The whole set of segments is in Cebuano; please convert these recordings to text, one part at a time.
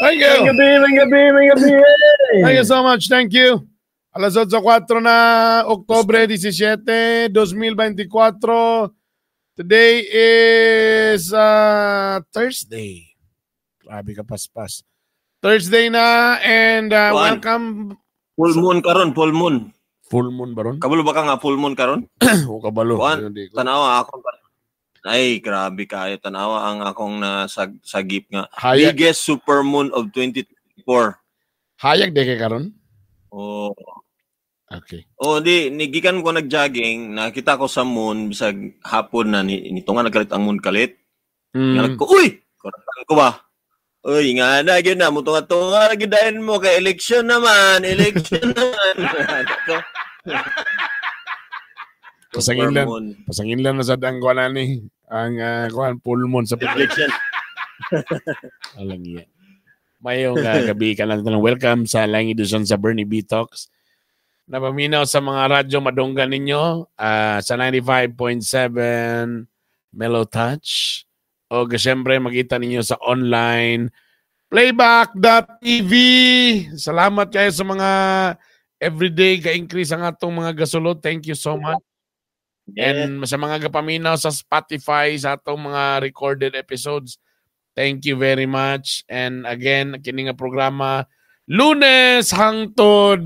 Thank you. May gabi, may gabi, may gabi. Thank you so much. Thank you. Alas 8:04 na, Oktubre 17, 2024. Today is Thursday. Grabe ka paspas. Thursday na and Juan. Welcome. Full moon karon, full moon. Full moon ba ron? Kabalo ba ka nga full moon karon? O kabalo. Juan, Hindi ko. Tanawa akong, ay, grabe kayo. Tanawa ang akong nasagip nga. Hayag, Biggest super moon of 2024. Hayag de kay karon? Oh, Okay. oh di nigikan ko nagjogging, nakita ko sa moon bisag hapon na ni nito nga nagkalit ang moon kalit. Nga ko, uy, kuratan ko ba? Uy, nga na gyud na mo tunga tunga gyud dayon mo kay election naman, election naman. Ko. Pasangin lang. Super moon. Pasangin lang na sad ang kuan ani. Ang kuan full moon sa Election. Alang iya. Mayong gabi ka lang tanang welcome sa laing edisyon sa Bernie B Talks. Napaminaw sa mga radyo madunggan ninyo sa 95.7 Mellow Touch. O siyempre makita ninyo sa online playback.tv. Salamat kayo sa mga everyday ka-increase ang atong mga gasulod. Thank you so much. And sa mga gapaminaw sa Spotify sa atong mga recorded episodes, thank you very much. And again, kini nga programa Lunes hangtod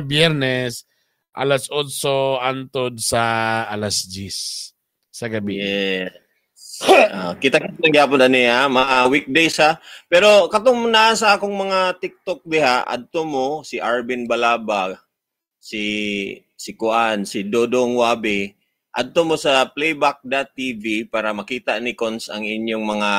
Biyernes alas 8 antod sa alas 10 sa gabi. Yes. Ah, kita kita gyapon ani ha, mga weekdays ha. Pero katong naa sa akong mga TikTok diha, adto mo si Arvin Balaba, si si Kuan, si Dodong Wabe, adto mo sa playback.tv para makita ni Cons ang inyong mga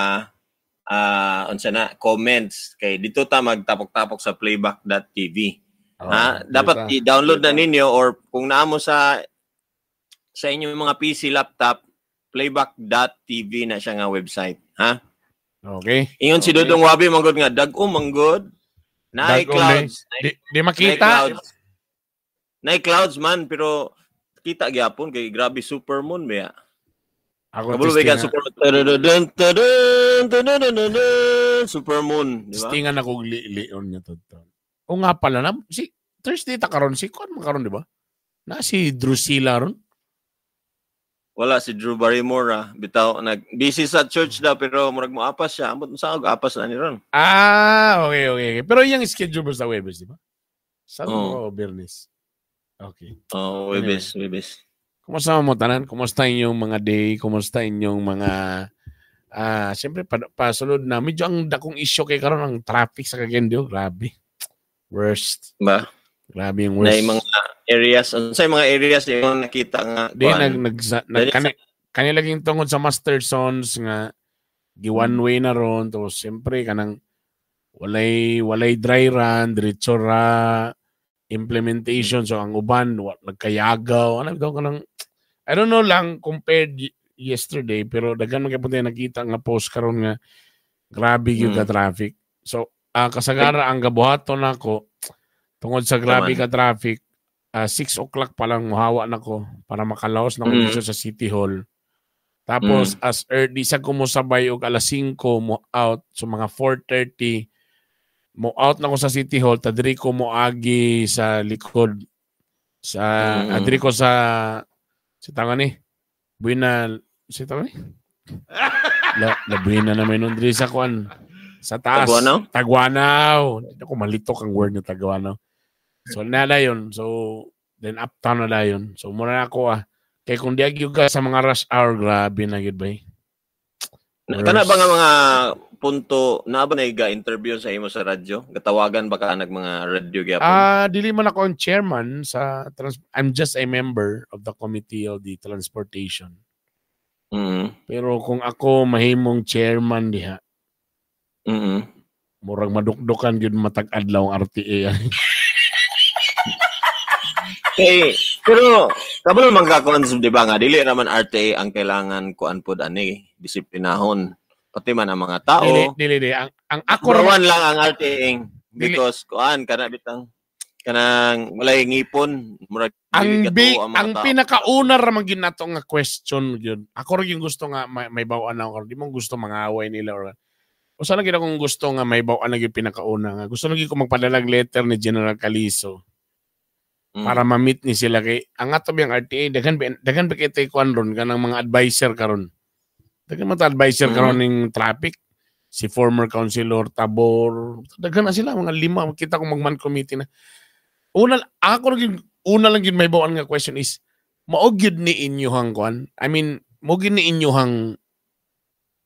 unsa na comments kay dito ta magtapok-tapok sa playback.tv. Oh, Ha, dapat dito. I-download na ninyo or kung naa mo sa inyong mga PC, laptop, playback.tv na siya nga website, ha? Okay. Ingon si Dodong Wabi manggod nga dag-o manggod. Naay Dag-o, clouds. Di Naay makita. clouds. Naay clouds man pero kita gyapon kay grabe super moon ba. Ako Kabalo ba ka testingan, super moon? Tududun, tudun, tududun, super moon, di ba? Testingan ako li-lion niya to. O nga pala na si Thursday ta karon si kuan man karon, di ba? Na si Drusilla ron. Wala si Drew Barrymore ah. Bitaw nag busy sa church daw pero murag mo apas siya. Ambot sa og apas na ni ron. Ah, okay. Pero yung schedule ba sa Webes, di ba? Sa Oo. o Biyernes. Okay. Oh, Webes, Webes. Kumusta mo tanan? Kumusta inyong mga day? Kumusta inyong mga siyempre pasulod na medyo ang dakong issue kay karon ang traffic sa Cagayan de Oro. Grabe. Worst. Ba? Grabe yung worst. Na yung mga areas, unsay mga areas yung nakita nga Di kuan? nag nag, nag Dali kani laging tungod sa Master Sons nga gi one way na ron, tapos siyempre kanang walay dry run, diretso ra implementation, so ang uban wa, nagkayagaw ano bitaw kanang, I don't know lang compared yesterday, pero daghan man gyud nakita nga post karon nga grabe gyud ka traffic. So kasagara ang gabuhaton nako tungod sa grabe Taman. ka traffic, 6 o'clock pa lang muhawa nako para makalaos na ko dito sa City Hall. Tapos as early sa kumusabay og alas 5 mo out, so mga 4:30 mo out na ko sa City Hall, ta diri ko moagi sa likod sa diri ko sa tanga ni Buena si tanga ni la Buena na may nun diri sa kuan sa taas. Taguanaw? Taguanaw. Hindi ako malitok ang word ng Taguanaw. So nada yun. So then uptown na dayon. So muna na ako ah. Kay kung di agyo ka sa mga rush hour, grabe na gid bay. Kana ba nga mga punto na ba na interview sa imo sa radyo? Gatawagan ba ka nag mga radyo gyapon? Ah, dili man ako ang chairman sa I'm just a member of the committee of the transportation. Pero kung ako mahimong chairman diha, murag madukdukan gyud matag adlaw ang RTA. Kay pero kabalo man ka kuan, di ba nga dili raman RTA ang kailangan kuan pod ani disiplinahon pati man ang mga tao. Dili, dili, dili. Ang ako Number ra one lang ang RTA Dili. because kuan kana bitang kanang walay ngipon murag ang dili bi, katuo ang mga ang tao. pinakauna ra man gyud nato nga question gyud. Ako ra yung gusto nga may bawaan ako. Di mo gusto mangaway nila or Usa lang gyud akong gusto nga may baw na gyud pinakauna nga. Gusto lang gyud ko magpadalag letter ni General Caliso para ma-meet ni sila kay ang ato biyang RTA daghan ba kay tay kuan ron kanang mga advisor karon. Daghan man ta advisor karon ning traffic, si former councilor Tabor, daghan na sila mga lima, kita ko magman committee na. Una ako lang una lang gyud may bawaan nga question is mao gyud ni inyohang kuan? I mean, mo gyud ni inyohang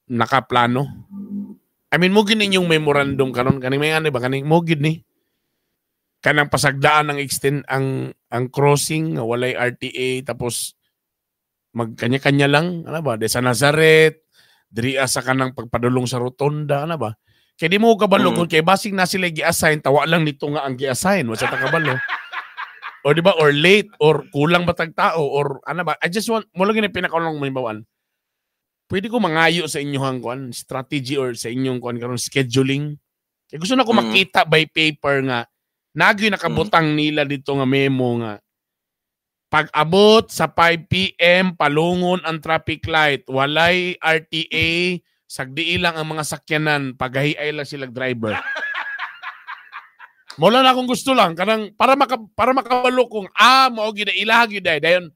nakaplano? I mean, mo gyud ninyong memorandum karon kaning may ano ba kaning mo gyud ni kanang pasagdaan ang extend ang crossing nga walay RTA, tapos magkanya-kanya lang ano ba de sa Nazaret diri sa kanang pagpadulong sa rotonda, ano ba kay di mo kabalo kung kay basing na sila gi-assign, tawa lang nito nga ang gi-assign wa sa ta kabalo or di ba, or late or kulang batag tao or ano ba. I just want mo lang gini pinakaunang mahibawan, pwede ko mangayo sa inyong kuan strategy or sa inyong kuan karon scheduling kay gusto na ko makita by paper nga nagyo nakabutang nila dito nga memo nga pag-abot sa 5 PM palungon ang traffic light, walay RTA, sagdii lang ang mga sakyanan, pagahiay lang sila driver. Mo lang akong gusto lang kanang para makabalo kung mao gyud ilaha gyud day dayon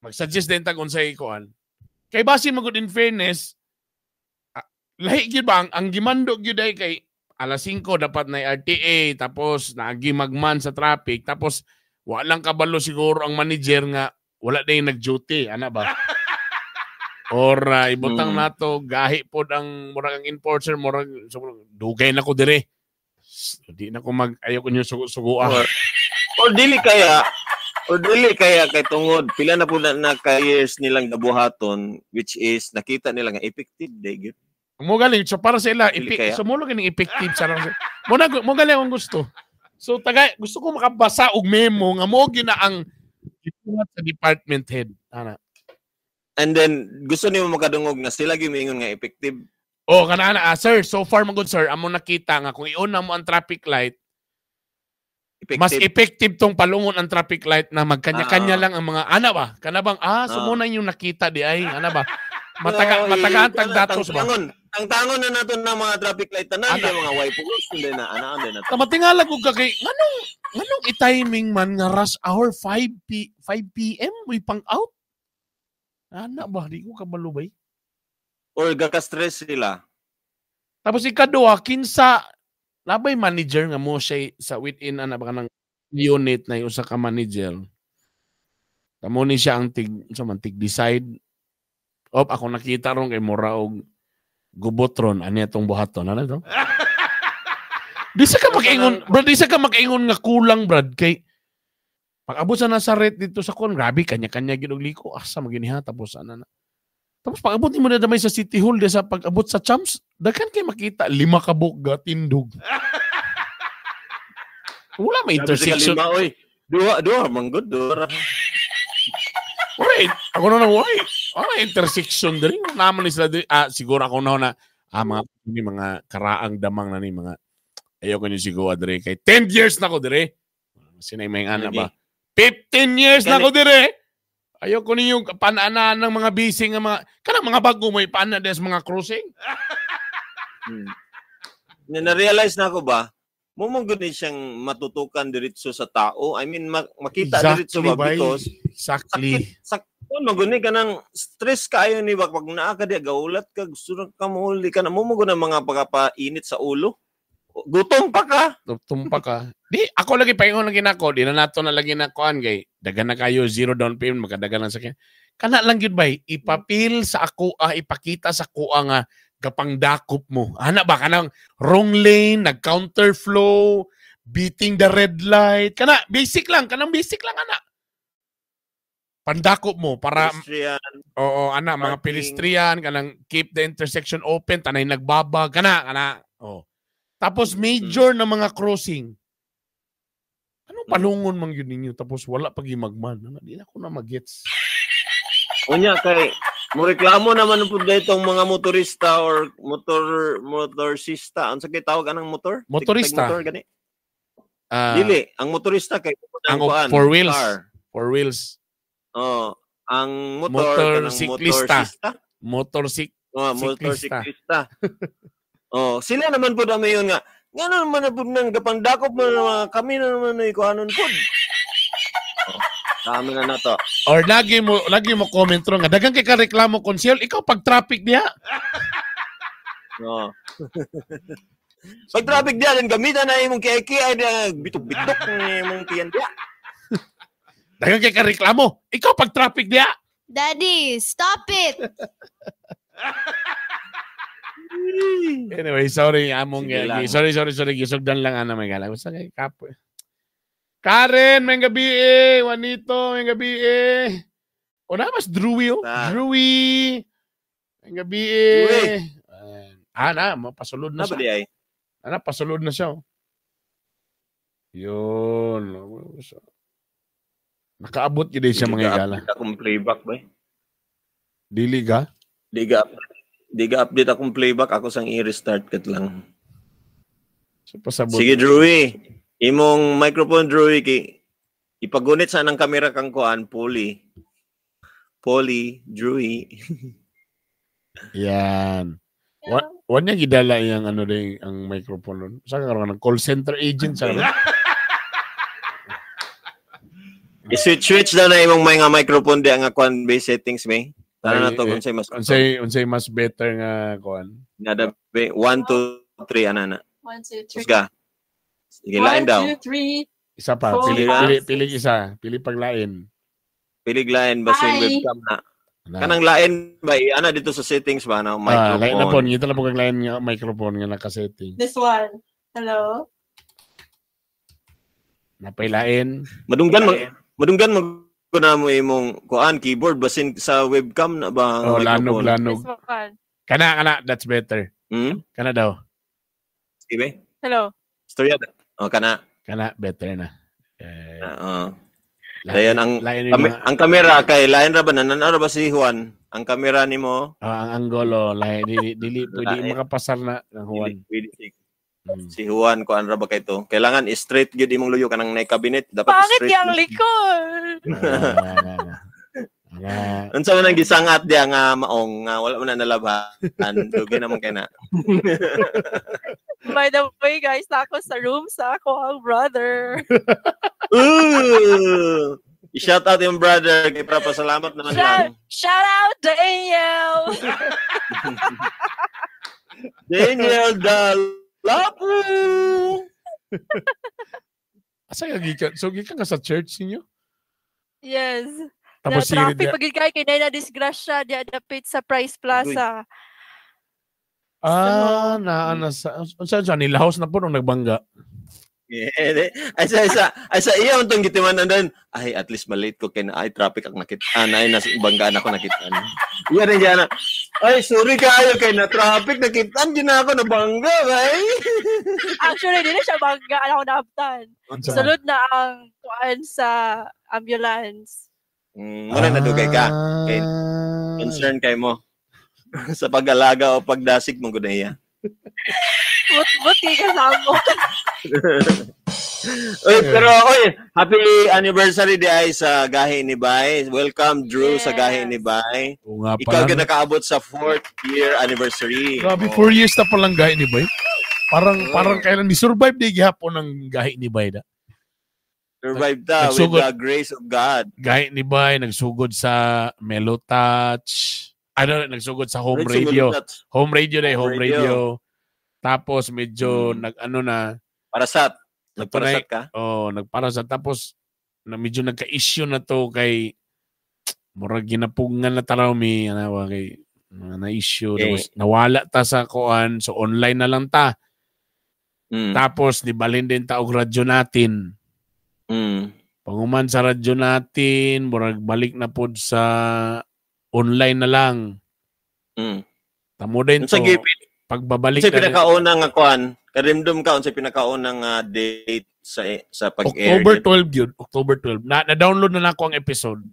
mag-suggest din tag unsay kuan. Kay basin magud in fairness, lahi gyud ba ang gimando gyud day kay alas 5 dapat na RTA, tapos naagi magman sa traffic, tapos walang kabalo siguro ang manager nga wala na yung nag-duty, ana ba? Or ibutang nato gahi pod ang murag ang enforcer, murag so, dugay na ko dire. Di na ko mag ayaw ko niyo sugo-sugoa. Or dili kaya kay tungod pila na po na ka years nilang gabuhaton, which is nakita nila nga effective day gyud. Mo galing so para sa ila so mo lang effective sa lang. Mo na mo galing akong gusto. So tagay gusto ko makabasa og memo nga mo gyud na ang gibuhat sa department head ana. And then gusto nimo makadungog nga sila gyud miingon nga effective. Oh kana ana, sir, so far man good sir, amo nakita nga kung i-on mo ang traffic light effective. Mas effective tong palungon ang traffic light na magkanya-kanya lang ang mga ana ba? Kana bang so mo na yung nakita di ay ana ba? Matagaan tag datos ba? Tangtangon na nato na mga traffic light tanan yung mga way pugos hindi na ana hindi na. Matingala ko ka kay nganong i-timing man nga rush hour 5 PM may pang out? Ana ba di ko kabalo bay? Or gaka-stress sila. Tapos ikaduha kinsa labay manager nga mo siya sa within ana ba kanang unit na usa ka manager. Tamo ni siya ang tig sa man tig decide. Op ako nakita ron kay mura og gubot ron ani atong buhaton ano to? Di sa ka makaingon, brad, di sa ka makaingon nga kulang, brad, kay pag abot sa Nazaret dito sa kon, grabe kanya-kanya gyud og liko, asa maginiha tapos ana na. Tapos pag abot nimo na damay sa City Hall di sa pag abot sa Champs, daghan kay makita lima ka buok ga tindog. Wala may intersection. Lima, oy. Duha man gud, duha. Wait, ako na wait. Wala intersection diri. Naman ni sila diri. Siguro ako na mga ni mga karaang damang na ni mga ayoko niyo siguro diri kay 10 years na ko diri. Sinay may ana ba? 15 years na ko diri. Ayoko ninyo pananaan ng mga busy nga mga kanang mga bago mo ipaana des mga crossing. Na-realize na ako ba? Mo man gud ni siyang matutukan diretso sa tao. I mean makita exactly, diretso ba because exactly. Sakit man gud ni kanang stress kaayo ni ba pag naa ka di gaulat ka gusto ra ka mohuli ka na mo man gud ang mga pagkapainit sa ulo. Gutom pa ka. Gutom pa ka. Di ako lagi paingon lagi nako, di na nato na lagi na kuan kay dagan na kayo zero down payment makadagan lang sa kanya. Kana lang gyud bay ipapil sa ako ipakita sa kuha nga gapangdakop mo. Ana ba kanang wrong lane, nag counterflow, beating the red light. Kana basic lang, kanang basic lang ana. Pandakop mo para pedestrian. Oo, ana mga parking. Pedestrian kanang keep the intersection open, tanay nagbaba kana kana. Oh. Tapos major na mga crossing. Anong palungon man yun ninyo? Tapos wala pag imagman. Di na ako na magets. Unya kay mo reklamo naman po ditong mga motorista or motorsista. Unsa kay tawag anang motor? Motorista. Motor gani? Dili, ang motorista kay ang four wheels. Car. Four wheels. Oh, ang motor motorsiklista. Motorsiklista. Oh, sila naman pud ang mayon nga. Ngano naman na pud nang gapangdakop mo na kami na naman na ikuhanon pud. Oh, kami na to. Or lagi mo comment ro nga daghang kay ka reklamo konsyel, ikaw pag traffic diha. Oh. Pag traffic diha then gamitan na imong kiki ay diha bitok-bitok ni imong tiyan diha. Daghang kay ka reklamo, ikaw pag traffic diha. Daddy, stop it. Anyway, sorry among sorry gisugdan lang ana may gala. Basta kay kapoy. Karen, may gabi eh. Juanito, may gabi eh. O na mas Drewy oh. Drewy. May gabi eh. Na, pasulod na siya. Ana, pasulod na siya. Oh. Yun. Nakaabot gid siya mga igala. Akong playback ba? Dili ka? Di ga update akong playback, ako sang i-restart kat lang. So, pasabot. Sige, Drewy. Imong microphone, Drewy, kay ipagunit sa nang kamera kang kuan, Polly. Polly, Drewy. Yan. Wa niya gidala iyang ano din ang microphone nun. Sa karon ng call center agent sa karon. I-switch daw na imong mga microphone di ang kuan base settings may. Tara na to unsay mas unsay mas better nga kuan. Nada 1 2 3 ana na. 1 2 3. Kusga. Sige lain daw. 1 2 3. Isa pa, pili isa, pili paglain. Pili lain basin webcam na. Kanang lain ba ana dito sa settings ba na microphone. Lain na po, ngita na po kag lain nga microphone nga naka-setting. This one. Hello. Napay lain. Madunggan mag na mo imong kuan keyboard basin sa webcam na ba ang microphone. Lanog. Kana that's better. Kana daw. Sige. Hello. Storya. Oh, kana. Kana better na. Dayon ang ang kamera kay lain ra ba nanan-aw ra ba si Juan? Ang kamera nimo? Ang anggulo lain dili pwede makapasar na ng Juan. Pwede si Juan kuan ra ba kay to? Kailangan straight gyud imong luyo kanang na cabinet dapat pangit straight. Pangit yang likod. Unsa man ang gisangat diya nga maong nga wala man na nalabhan, dugi naman kay na. By the way guys, ako sa room sa ako ang brother. I-shout out yung brother kay para pasalamat naman lang. Shout out Daniel. Daniel Dalapu. Asa ka gikan? So gikan ka sa church ninyo? Yes. Tapos na traffic pag kay kay na disgrasya diya dapit sa Price Plaza. Ah, so, na sa unsa sa nilaos na po nung nagbangga. Yeah, ay sa iya untong gitimanan doon. Ay, at least malate ko kay na ay traffic ang nakitaan ay nas banggaan ako nakitaan. Iya rin diyan. Ay, sorry kaayo kay na traffic nakitaan gyud na ako nabangga bay. Actually, dili siya bangga ako naabtan. Sulod na ang kuan sa ambulance. Muna na dugay ka. Kay concern kay mo sa pag-alaga o pagdasig mo gud iya. But-but ka sa mo. Oy, pero oy, happy anniversary di ay sa Gahi ni Bay. Welcome Drew, yes. Sa Gahi ni Bay. Ikaw gyud nakaabot sa 4th year anniversary. Grabe, 4 years na palang Gahi ni Bay. Parang kailan ni survive di gihapon ng Gahi ni Bay da. Survive ta with the grace of God. Gahi ni Bay nagsugod sa Melo Touch. Ano, nagsugod sa home radio. Home radio dai, home radio. Tapos medyo nag-ano na parasat. Nagparasat ka? Oh, nagparasat. Tapos na medyo nagka-issue na to kay murag ginapugngan na taraw mi ano kay na issue okay. Tapos nawala ta sa kuan, so online na lang ta. Tapos nibalhin din ta og radyo natin. Panguman sa radyo natin, murag balik na pod sa online na lang. Tamo din to. Pagbabalik na pinakauna nga kuan, karimdom ka unsa pinakauna nga date sa pag-air. October 12 yun, October 12. Na-download na nako ang episode.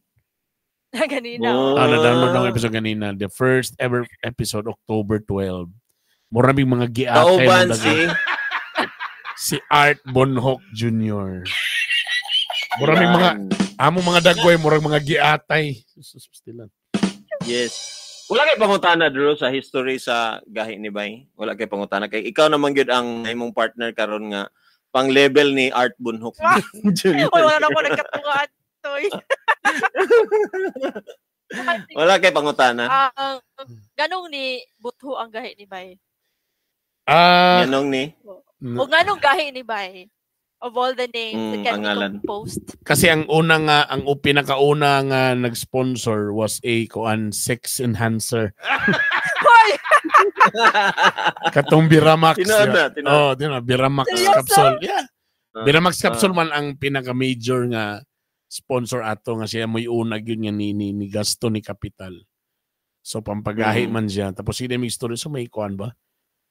Ganina. Oh. Na-download na ang episode ganina. The first ever episode, October 12. Maraming mga giatay. Kauban si Art Bonhoc Jr. Maraming mga among mga dagway, murag mga giatay. Sustilan. Yes. Wala kay pangutana, Drew, sa history sa gahi ni Bay. Wala kay pangutana kay ikaw naman gyud ang imong partner karon nga pang level ni Art Bunhok. Uy, wala na ako nagkatungaan, toy. Wala kay pangutana. Ganong ni Butho ang gahi ni Bay? Nganong ni? O nganong gahi ni Bay? Of all the names that can be composed. Kasi ang una nga, ang pinakauna nga nag-sponsor was a kuan sex enhancer. Hoy! Katong Biramax. Tinuod na, tinuod. Oh, tinuod, Biramax Seryoso? capsule. Yeah. Biramax capsule man ang pinaka-major nga sponsor ato nga siya mo'y una gyud nga ni Gasto ni Capital. So pampagahi man siya. Tapos sige may story so may kuan ba?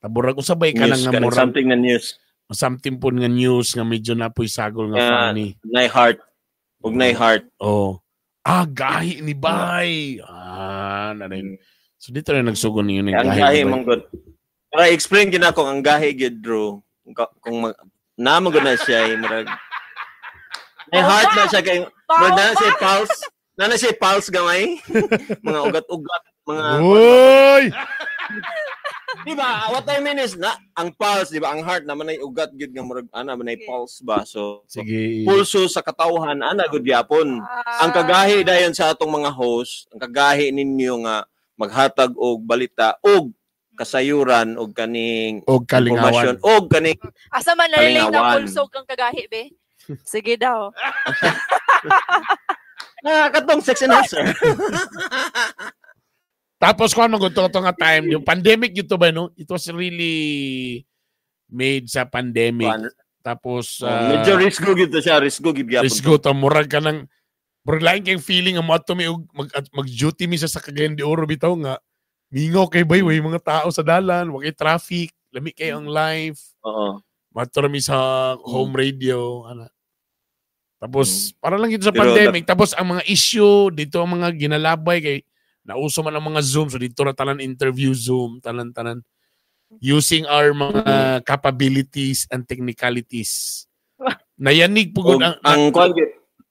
Taburag usabay ka News, lang nga kanang murag something na news. Something po nga news nga medyo napoy sagol nga funny. Nay heart. Ug nay heart. Oh. Ah, gahi ni Bay. Ah, na rin. So dito na nagsugon ninyo ng Ang gahi gahi ni Bay. man gud. Para explain gyud ako ang gahi gyud, Drew. Kung naman gud na siya murag nay heart na siya kay murag na siya pulse. Na siya pulse gamay. Mga ugat-ugat, mga Uy! Di ba? What I mean is na ang pulse, di ba? Ang heart naman ay ugat gyud nga murag ana man ay pulse ba. So sige. Pulso sa katawhan ana gud gyapon. Ang kagahi dayon sa atong mga host, ang kagahi ninyo nga maghatag og balita og kasayuran og kaning og kalingawan og kaning asa man na-relate ang pulso kang kagahi be. Sige daw. Katong sex enhancer. Tapos kung anong gusto nga time, yung pandemic yun to ba, no? It was really made sa pandemic. Tapos medyo risgo gyud to siya, risgo gyud gyapon. Risgo to, murag ka ng murag lain kayong feeling nga moadto mi og mag-duty mi sa Cagayan de Oro bitaw nga mingaw kay bay way mga tao sa dalan, wa kay traffic, lami kay ang life. Oo. Moadto mi sa home radio ana. Tapos para lang yun sa pandemic, tapos ang mga issue dito ang mga ginalabay kay nauso man ang mga Zoom, so dito na tanan interview Zoom, tanan-tanan. Using our mga capabilities and technicalities. Nayanig po ang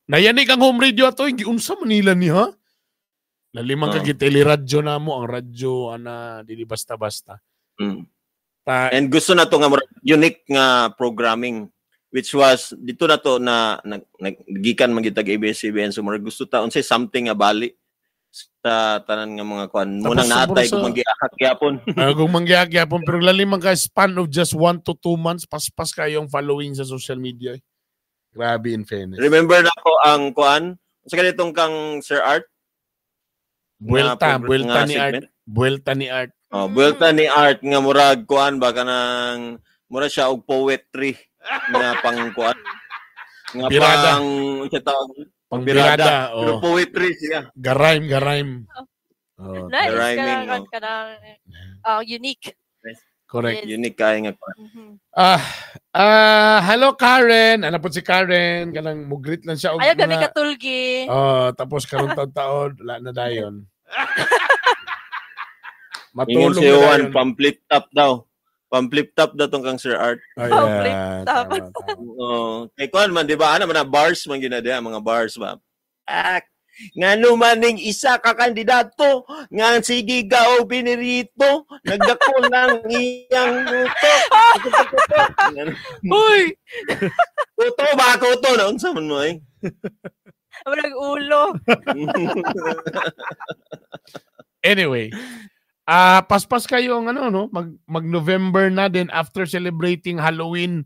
nayanig ang home radio ato, hindi unsa Manila ni ha? Lalimang kag teleradyo na mo, ang radyo ana dili basta-basta. And gusto na to nga unique nga programming which was dito na to na naggikan man gyud tag ABS-CBN, so murag gusto ta unsay something nga bali sa tanan nga mga kuan munang naatay kung manggiakak gyapon. Kung manggiakak gyapon pero lalim man ka span of just 1 to 2 months paspas kayo ang following sa social media. Grabe in fairness. Remember na ko ang kuan sa kanitong kang Sir Art? Buelta ni Art. Buelta ni Art. Oh, Buelta ni Art nga murag kuan ba kanang mura siya og poetry nga pang kuan. Nga birada. Pang sa tawag Pangbirada. Pero poetry siya. Garaim. Oh, nice. Rhyming, Kanang unique. Correct. Yes. Unique kaya nga. Hello Karen. Ano po si Karen? Kanang mugrit lang siya. Ayaw gabi katulgi. Tapos karon taon-taon, wala na dayon. Matulog si na Juan, dayon. Pamplip top daw. Pamplip top daw tong kang Sir Art. Oh, yeah. Pamplip top. Oh, kay kuan man di ba ana man bars man ginadya mga bars ba. Ah, ngano man ning isa ka kandidato nga sige gao binirito nagdako lang iyang luto. Uy. Kuto ba kuto na unsa man mo eh? Walang ulo. Anyway, paspas kayo ang ano no, mag November na din after celebrating Halloween.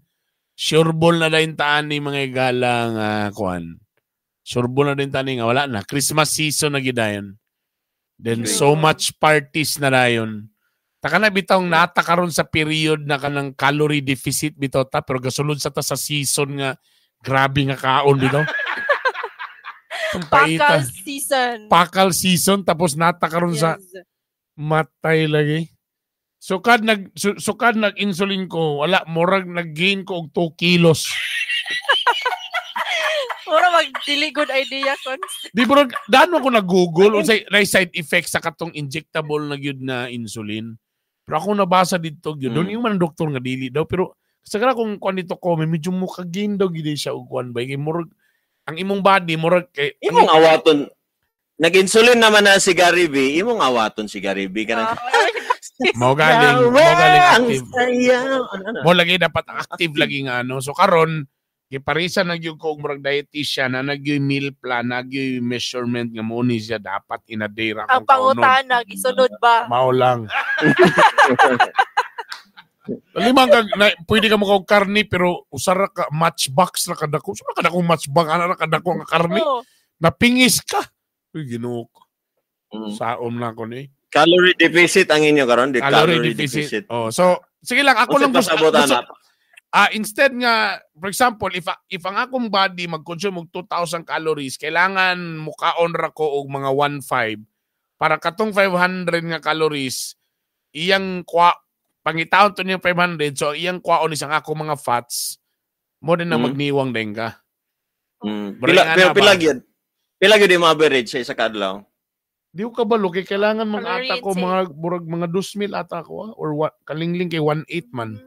Sureball na din taan ni mga igalang kuan. Sureball na din taan ni nga wala na Christmas season na gidayon. Then so much parties na dayon. Taka na bitawng nata karon sa period na kanang calorie deficit bitaw ta pero gasulod sa ta sa season nga grabe nga kaon bitaw. Pakal season. Pakal season tapos nata karon sa matay lagi. Sukad nag insulin ko, wala murag nag-gain ko og 2 kilos. Mura mag dili good idea cons. Di bro, daan ko na-Google unsay side effect sa katong injectable na gyud na insulin. Pero ako nabasa didto gyud. Doon yung man doktor nga dili daw pero sagara kung kuan dito ko medyo muka-gain daw gyud siya og kuan ba kay murag ang imong body murag kay imong awaton Nag-insulin naman na si Gary V. Imong awaton si Gary V kanang Mao galing Ang active. saya. Ano, ano? Mo lagi dapat active lagi nga ano. So karon giparisa na gyud ko og murag dietitian na nagyoy meal plan, nagyoy measurement nga mo ni siya dapat in a day ra Ang akong kaunon. pangutana, gisunod ba? Mao lang. Limang kag na, pwede ka mo og karne pero usara ka matchbox ra kadako. So ra kadako matchbox ana ra kadako nga karne. Oo. Napingis ka. Uy, Ginoo ko. Saom na ako ni. Calorie deficit ang inyo karon, di Calorie deficit. Oh, so sige lang ako lang gusto, gusto, instead nga for example if ang akong body mag-consume og 2,000 calories, kailangan mukaon ra ko og mga 1.5 para katong 500 nga calories iyang kwa pangitaon to niyang 500, so iyang kwaon is ang ako mga fats mo din na magniwang din ka. Pila, pero Nga na pila ba? gyud. Pila gyud yung average sa isa ka adlaw? Di ko kabalo kay kailangan mga Calorie ata ko intake. mga burag mga 2,000 ata ko ah, or what, kalingling kay 1.8 man.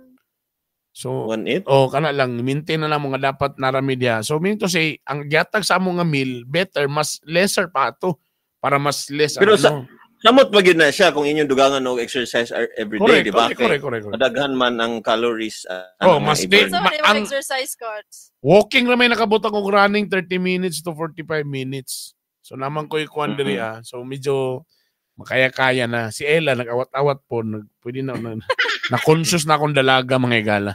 So 1.8? Oh, kana lang maintain na lang mga dapat narami diha. So meaning to say ang gihatag sa amo nga meal better mas lesser pa ato para mas less Pero ang ano. Samot pa gyud na siya kung inyong dugangan og exercise every day, Correct, di ba? correct. Madaghan man ang calories. Oh, ano, mas nga di- i-burn. So, ano yung exercise coach? Walking ra may nakabot akong running 30 minutes to 45 minutes. So naman ko ikuan diri ah. So medyo makaya-kaya na. Si Ella nag-awat-awat po, nag, pwede na na, na conscious na akong dalaga mga igala.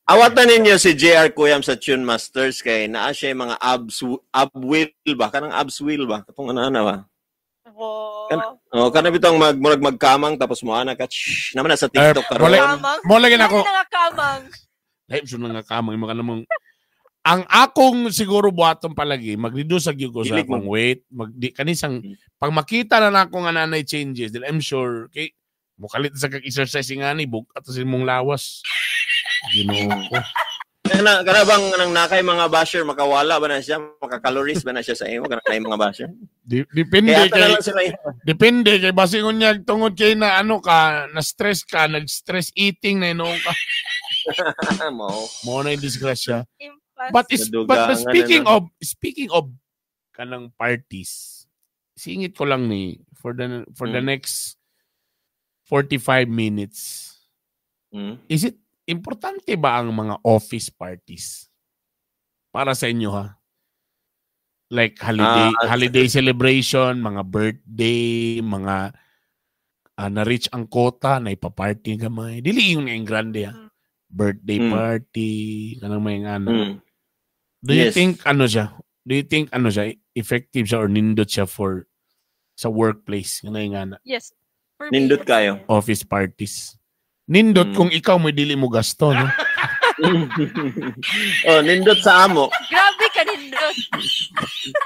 Awatan ninyo si JR Kuyam sa Tune Masters kay naa siya yung mga abs ab wheel ba, kanang abs wheel ba, katong ana ba. Wow. Oh, kana bitong mag murag magkamang tapos mo ana ka shh, naman na sa TikTok Eh, karon. Kamang? Mo lagi na ako. Lagi na nga kamang. Lahi sa nga kamang imo ka namang ang akong siguro buhaton palagi mag-reduce sa gyud ko sa Hilig mo. akong weight, mag di kanisang pag makita na nako nga nanay changes, then I'm sure kay mukalit sa kag exercise nga ni bug at sa imong lawas. Ginoo ko. Kana bang nang nakay mga basher makawala ba na siya, maka-calories ba na siya sa imo kana kay mga basher? Depende Kaya ata kay na lang sila. Depende kay basi unyag tungod kay na ano ka, na stress ka, nag-stress eating na inuong ka. Mo. Mo na yung disgrasya. Impas. But Nadugangan speaking na. of speaking of kanang parties, singit ko lang ni for the next 45 minutes. Is it importante ba ang mga office parties para sa inyo ha? Like holiday holiday celebration, mga birthday, mga na-reach ang quota na ipa-party gamay. Dili yung ang grande ha. Birthday party, kanang may ano. Do you think ano siya? Do you think ano siya effective siya or nindot siya for sa workplace? Kanang nga na Yes. For me, Nindot yes. kayo. Office parties. Nindot kung ikaw may dili mo gasto, no? Oh, nindot sa amo. Grabe ka nindot.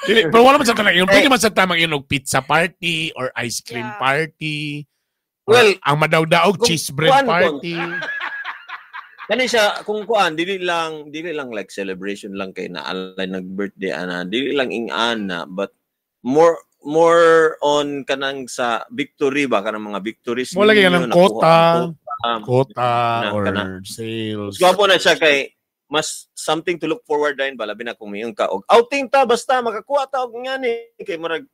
Dili, pero wala man sa tanang yun. Pwede man sa tamang yun og pizza party or ice cream party. Or Well, ang madawdaog kung cheese bread kuan party. Kani siya kung kuan dili lang like celebration lang kay naalay nag-birthday ana, dili lang ing-ana, but more more on kanang sa victory ba, kanang mga victories Mo lagi ninyo, kanang nakuha quota, ang quota. quota Na, or kana. sales. Mas gwapo na siya kay mas something to look forward din ba, labi na kung miingon ka og outing ta basta makakuha ta og ngani kay murag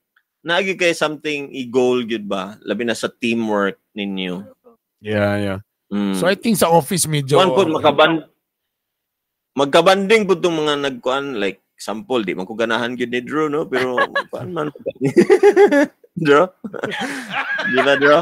naagi kay something i-goal gyud ba, labi na sa teamwork ninyo. Yeah. So I think sa office medyo Kuan pod magkabanding pud tong mga nagkuan, like sample di man ko ganahan gyud ni Drew, no, pero kuan man Drew, di ba Drew?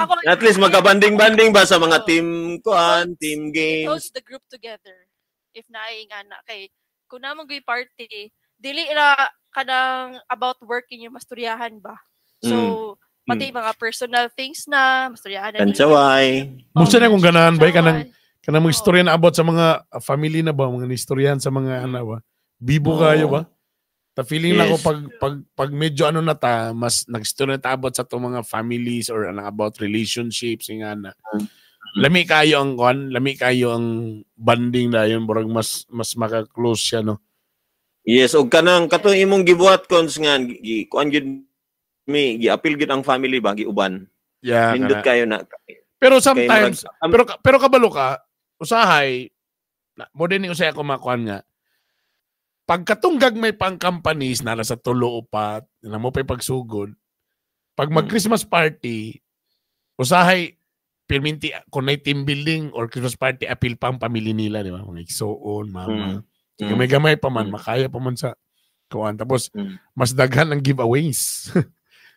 Ako, At least magkabanding-banding ba sa mga team kuan, team it games. holds the group together. If naay nga na kay kung namang goy party, dili ra kanang about work inyo masturyahan ba. So pati mga personal things na masturyahan na ninyo. Kansaway. Musa na kung ganahan ba kanang kanang Oo. mga istorya na about sa mga family na ba, mga istoryahan sa mga ano ba. Bibo Oo. kayo ba? Ta feeling na ako Yes. pag medyo ano na ta, mas nagstorya na ta about sa to mga families or anang about relationships nga na. Lami kayo ang kon, lami kayo ang bonding na yun, murag mas mas maka-close siya, no. Yes, og kanang katong imong gibuhat cons nga gi, kuan gyud mi giapil gyud ang family ba giuban. Yeah, Nindot kana. kayo na. Pero Kay sometimes murag- pero kabalo ka, usahay na, mo din ni usay ako makuan nga. Pagkatong gagmay pang companies nara sa tulo upat, na mo pa'y pagsugod. Pag mag-Christmas party, usahay pirminti kung may team building or Christmas party, apil pa ang pamilya nila, di ba? Mga igsoon, mama. Gamay-gamay pa man, makaya pa man sa kuan. Tapos, mas daghan ang giveaways.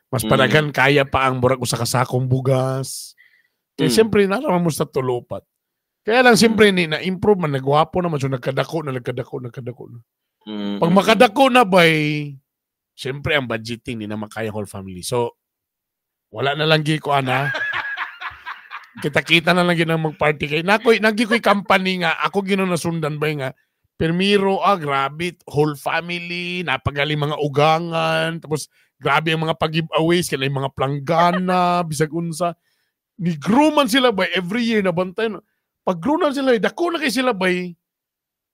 Mas padaghan kaya pa ang murag usa ka sakong bugas. Kaya siyempre, naraman mo sa tulupat. Kaya lang siyempre, ni na-improve man, nagwapo naman. So, nagkadako na, nagkadako, nagkadako na. Pag makadako na bay, siyempre, ang budgeting, di na makaya whole family. So, wala na lang gi ko, ana. Kita-kita na lang gid ang mag-party kay nakoy nagi ko'y company nga ako gino nasundan bay nga permiro grabe whole family napagaling mga ugangan tapos grabe ang mga pag-giveaways kay mga planggana bisag unsa ni grow man sila bay every year na bantay pag grow na sila dako na kay sila bay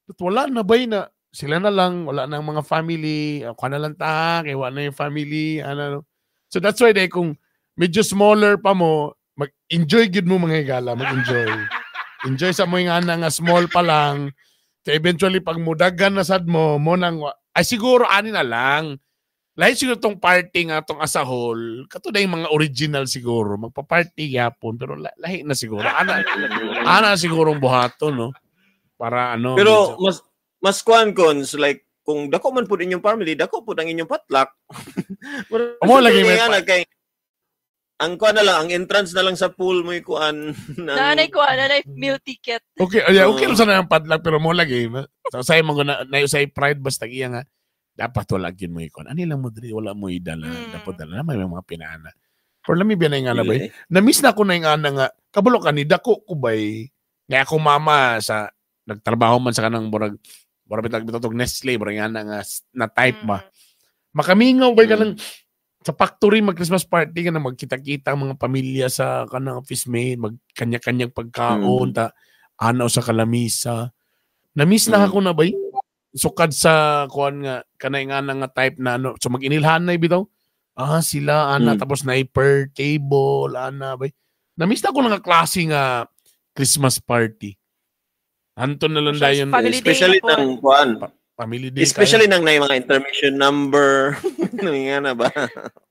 but wala na bay na sila na lang wala na ang mga family ako na lang ta kay wala na yung family ano. So that's why day kung medyo smaller pa mo mag-enjoy gid mo mga higala, mag-enjoy. Enjoy sa mo nga nga small pa lang. Kaya eventually pag mudagan na sad mo, mo nang ay siguro ani na lang. Lahi siguro tong party nga tong as a whole, kato na yung mga original siguro, magpa-party gyapon pero lahi na siguro. Ana ana siguro ang buhaton, no? Para ano. Pero medyo, mas kuan cons like kung dako man pud inyong family, dako pud ang inyong potluck. Mo lagi may kay ang kuan na lang, ang entrance na lang sa pool mo kuan. Nanay kuan, nanay meal ticket. Okay, yeah, okay lang sana ang padlock pero mo lagi. So say mo na say pride basta iya nga dapat wala gyud mo ikon. Ani lang mo diri wala mo idala, dapat dala na may mga pinaana. Pero lami biya na yung ana bay. Na-miss na ko na yung ana nga kabalo ka ni dako ko bay. Nga ako mama sa nagtrabaho man sa kanang murag murag bitag bitog Nestle murag ana nga na type ba. Makamingaw bay kanang sa factory mag Christmas party ka na magkita-kita ang mga pamilya sa kanang office mate, mag kanya-kanyang pagkaon ta anaw sa kalamisa. Na-miss na ako na bay. Sukad sa kuan nga kanay nga nga type na ano, so mag-inilhanay bitaw. Ah sila ana tapos na per table ana bay. Na-miss na ako nga klase nga Christmas party. Anton na lang dayon especially ng kuan. Family day. Especially nang na mga intermission number. Nga na ba?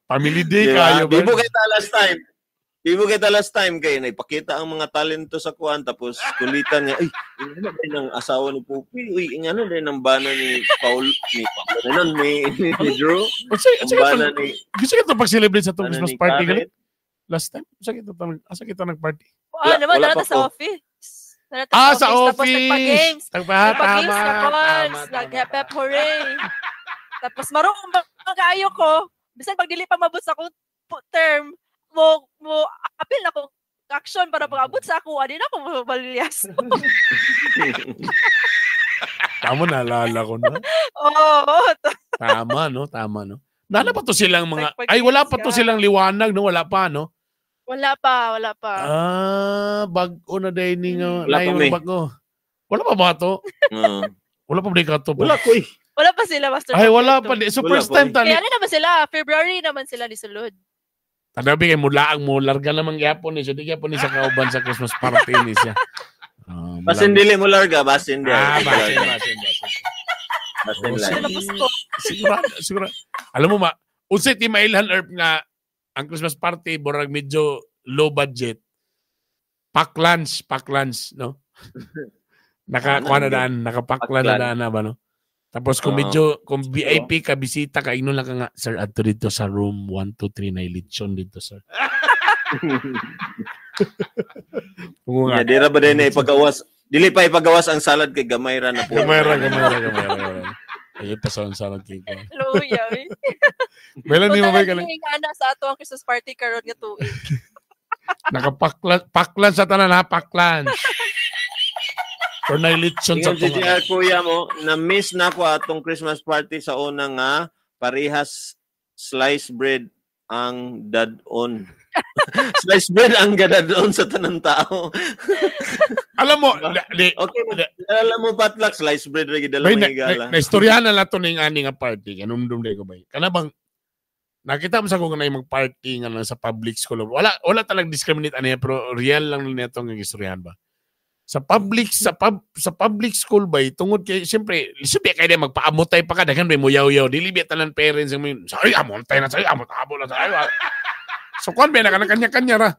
Family day kayo ba? Bibo kita last time. Bibo kita last time kay naipakita ang mga talento sa kuan tapos kulitan nga ay ano din ang asawa ni Pupi. Uy, ingano din ang bana ni Paul ni Paul ni Drew. Bana ni gusto kita pag-celebrate sa tong Christmas party ganit? Last time asa kita asa kita nag-party? Ah, naman dala sa office. Ah, sa office. Tapos nagpa-games. Nagpa-games na cons. Nag-hep-hep hooray. Tapos marunong kaayo ko. Bisan pag dili pa mabot sa akong term, mo apil na akong action para pag-abot sa ako, adi na ako mabalyas. Tama, naalala ko na. Oo. Tama, no? Tama, no? Nala pa to silang mga... Ay, wala pa to silang liwanag, no? Wala pa, no? Wala pa, wala pa. Ah, bago na din nga. Wala pa bago. Wala pa ba to? Wala pa ba to? Wala ko eh. Wala pa sila, Master. Ay, wala pa. So wala first time tani. Kaya ano naman sila, February naman sila ni sulod. Tanabi kay mulaang mo larga naman gyapon ni. So di gyapon ni sa kauban sa Christmas party ni siya. Basin dili mo larga, basin di. Ah, basin. Basin lang. Siguro, siguro. Alam mo ma, unsay ti mailhan Erp nga ang Christmas party borag medyo low budget. Pack lunch, no? Naka kuha na daan, nakapack lunch na daan na ba, no? Tapos kung medyo kung VIP ka bisita ka ingnon lang ka nga, sir, adto dito sa room 1 2 3 na lechon dito, sir. Yeah, dira ba din ipagawas? Dili pa ipagawas ang salad kay gamay ra na po. Gamay ra. Ay, pa sa salad kay. Luya, eh. Melan ni mo ba kalang? Ana sa ato ang Christmas party karon nga tuig. Nakapaklan sa tanan ha, paklan. Or na lechon sa tunga. Kuya mo, na-miss na ako atong Christmas party sa una nga parehas slice bread ang dadon. Slice bread ang gadadon sa tanang tao. Alam mo, okay, alam mo patlak slice bread ra gid dala mga higala. Na istoryahan na lang to ning ani nga party. Kanumdum day ko bay. Kana bang nakita mo sa kung na mag-party nga lang sa public school. Wala talagang discriminate ani pero real lang nito nga istoryahan ba. Sa public sa public school bay, tungod kay siyempre lisod kay di magpaamotay pa ka, daghan bay moyaw-yaw, dili biya tanan parents ang may say amotay na, say amot abo na, say. So kuan bay na kanya-kanya ra.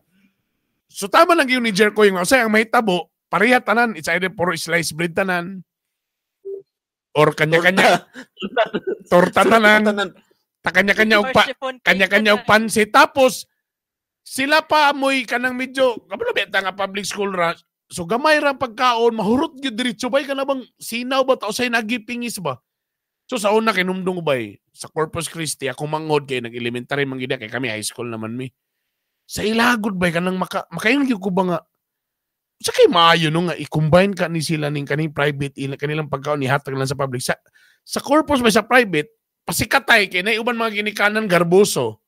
So tama lang gyud ni Jericho yung usay ang mahitabo, pareha tanan, it's either puro slice bread tanan or kanya-kanya torta tanan, ta kanya-kanya og pa, kanya-kanya og pansit. Tapos sila pa amoy kanang medyo kabalo ba nga public school ra. So gamay ra pagkaon, mahurot gyud diretso bay, kana bang sinaw ba ta usay nagipingis ba. So sa una kinumdong bay sa Corpus Christi ako mangod kay nag-elementary man gid kay kami high school naman mi. Sa ilagod bay kanang makaingon gyud ko ba nga sa kay maayo no nga i-combine ka ni sila ning kaning private ila kanilang pagkaon ihatag lang sa public. Sa Corpus bay sa private pasikatay kay nay uban mga ginikanan garboso.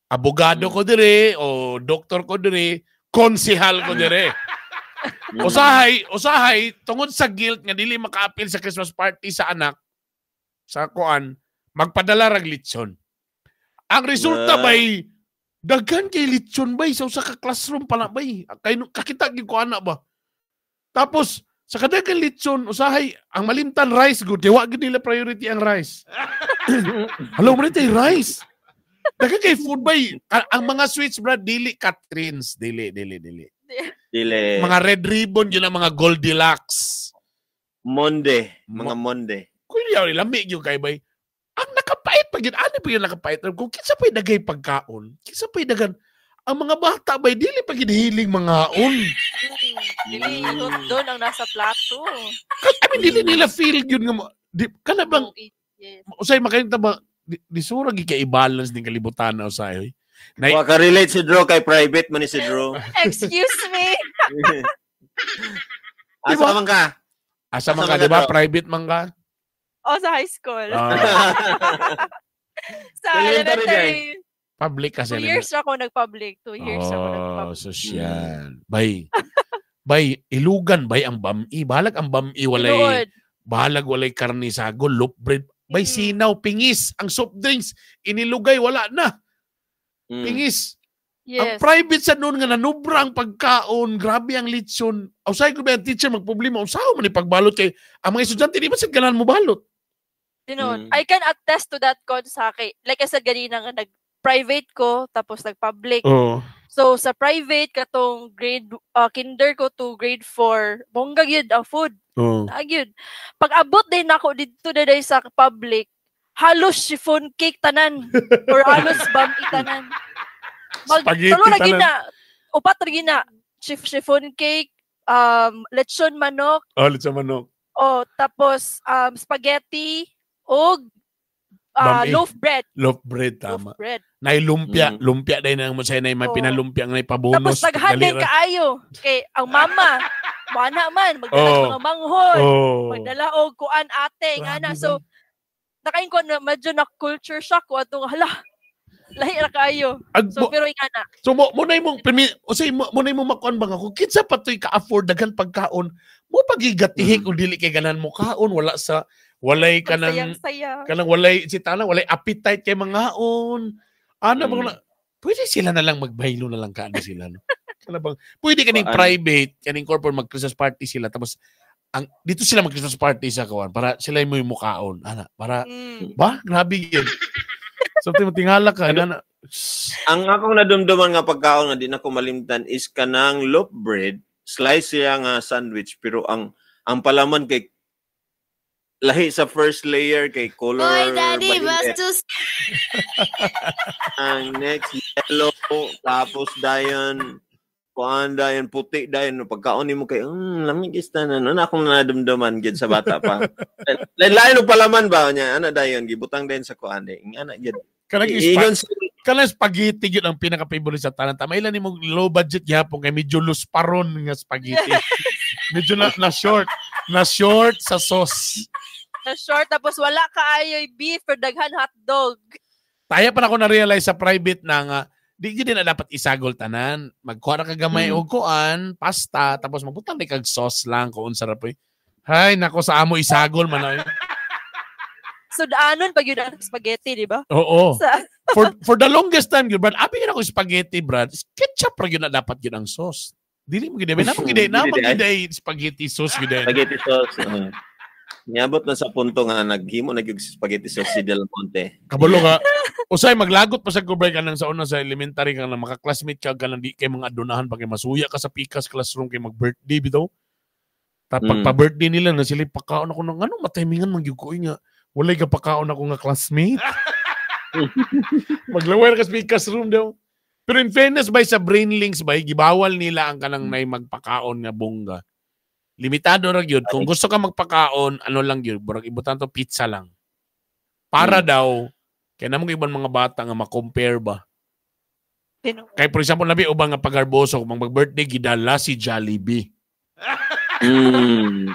Abogado ko dire o doktor ko dire, konsehal ko dire. Usahay tungod sa guilt nga dili makaapil sa Christmas party sa anak sa kuan, magpadala rag litson. Ang resulta bay daghan kay litson bay sa usa ka classroom pala bay. Kay kakita gyud ko ana ba. Tapos sa kadaghan litson usahay ang malimtan rice gud, kay wa gyud nila priority ang rice. Hello man tay rice. Daghan kay food bay. Ang mga sweets brad dili Catrines, dili. Dili. Mga Red Ribbon yun ang mga Goldilocks. Monde. Mga monde. Kuya, lami yun kay bay. Ang nakapait pa yun. Ano pa yun nakapait? Kung kinsa pa'y dagay pagkaon, kinsa pa'y dagan, ang mga bata bay, dili pa ginihiling mga on. Dili doon ang nasa plato. I mean, dili nila feel yun nga. Di, kana bang, yes. Usay, makainta ba, di sura gi ka-i-balance ng kalibutan na usay. Wa ka-relate si Drew kay private man ni si Drew. Excuse me. Asa man ka? Asa man ka, di ba? Private man ka? Oh, sa high school. Sa elementary. Public kasi. 2 years ako nag-public. 2 years ako nag-public. Oh, social. Bay. Bay, ilugan bay ang bami. Bahalag ang bami walay. Bahalag walay karni sago, loaf bread. Bay, sinaw, pingis. Ang soft drinks, inilugay, wala na. Pingis. Yes. Ang private sa noon nga nanubra ang pagkaon, grabe ang litson. Usay ko ba ang teacher magproblema, usaw man ipagbalot kay ang mga estudyante di ba sad ganahan mo balot? Tinuod. I can attest to that kon sa kay. Like I said ganina nga nag-private ko tapos nag-public. Oh. So sa private katong grade kinder ko to grade 4, bongga gyud ang food. Oh. Gyud. Pag-abot din nako didto day sa public, halos chiffon cake tanan or halos bami tanan. Spaghetti tanan. Na, upat ra gina. Chiffon cake, lechon manok. Oh, lechon manok. Oh, tapos spaghetti og loaf bread. Loaf bread, tama. Loaf bread. Nay lumpia, lumpia day nang mo say nay may pinalumpia ngay pabonus. Tapos daghan din kaayo kay ang mama, moana man magdala mga manghod, magdala og kuan ate ngana. So nakain ko na medyo na culture shock ko atong hala. Lahi ra kaayo. So pero ingana. So mo na imong usay mo na imong makuan ba nga kung kinsa pa toy ka-afford daghan pagkaon, mo pagigatihi kung dili kay ganahan mo kaon, wala sa walay kanang kanang walay si tana, walay appetite kay mangaon. Ano bang pwede sila na lang magbaylo na lang kaano sila no. Kana bang pwede kaning private, kaning corporate mag Christmas party sila tapos ang dito sila mag Christmas party sa kawan para sila mo yung mukaon ana para ba grabe yun. So tingala ka ana. Ang akong nadumduman nga pagkaon nga di na ko malimtan is kanang loaf bread, slice siya nga sandwich pero ang palaman kay lahi sa first layer kay color. Oy, Daddy, bastos. Ang next yellow tapos dayon kuan dayon puti dayon pagkaon nimo kay lamig is tanan na akong nadumduman gid sa bata pa. Lain og palaman ba niya ana dayon gibutang dayon sa kuan day. Ana gid. Kanang spaghetti gyud ang pinaka-favorite sa tanan. Tama ilan nimo low budget gyapon kay medyo loose paron nga spaghetti. Medyo na short, na short sa sauce. Na short tapos wala kaayoy beef or daghan hotdog. Taya pa na ako na-realize sa private na nga di gyud na dapat isagol tanan. Magkuha ra ka gamay og kuan, pasta, tapos magbutang di kag sauce lang kung unsa ra poy. Hay nako sa amo isagol man ay. So daanon pag yun ang spaghetti, di ba? Oo. For the longest time gyud, Brad, abi gyud ako spaghetti, Brad. Ketchup ra gyud na dapat gyud ang sauce. Dili mo gid na mo gid na mo gid spaghetti sauce gid. Spaghetti sauce. Niabot na sa punto nga naghimo na gyud spaghetti sauce si Del Monte. Kabalo ka. Usay maglagot pa sa kubay ka nang sa una sa elementary ka nang makaklasmate ka kanang di kay mga adunahan pa kay masuya ka sa pikas classroom kay mag-birthday bitaw. Tapos pa-birthday nila na sila pakaon ako nang ano matimingan man gyud ko nga. Walay ka pakaon ako nga classmate. Maglaway ka sa pikas room daw. Pero in fairness bay sa Brainlinks bay gibawal nila ang kanang nay magpakaon nga bongga. Limitado ra gyud. Kung gusto ka magpakaon, ano lang gyud, burag ibutan to pizza lang. Para daw kay namo ibang mga bata nga ma-compare ba. Kay for example labi ubang nga pagarboso kung mag-birthday gidala si Jollibee.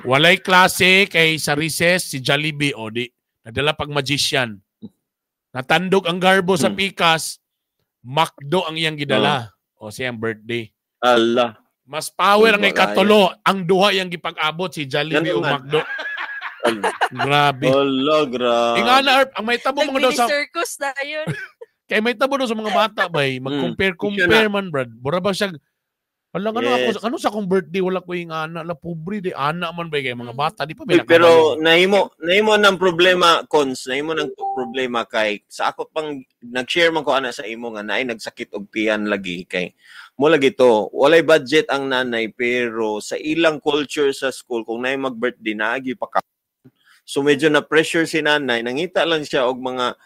Walay klase kay sa recess si Jollibee o di nadala pag magician. Natandog ang garbo sa pikas. McDo ang iyang gidala. O siyang birthday. Allah. Mas power ang ikatulo. Ang duha iyang gipag-abot si Jollibee o McDo. Grabe. Allah, grabe. Ingana, Erp, ang may tabo mga daw sa... circus na yun. Kaya may tabo daw sa mga bata, bay. Mag-compare-compare man, brad. Bura ba siya... Alam, ano, yes. Ako, ano sa akong birthday, wala ko yung ana. La, pobre, di. Ana man, bay. Kaya mga bata, di pa may nakabalo. Pero, nahimo ng problema, Cons, nahimo ng problema kay, sa ako pang, nag-share man ko ana sa imo nga, naay nagsakit og tiyan lagi. Kay, mo lagi to, walay budget ang nanay, pero sa ilang culture sa school, kung naay mag-birthday, naagi pa ka. So, medyo na-pressure si nanay. Nangita lang siya og mga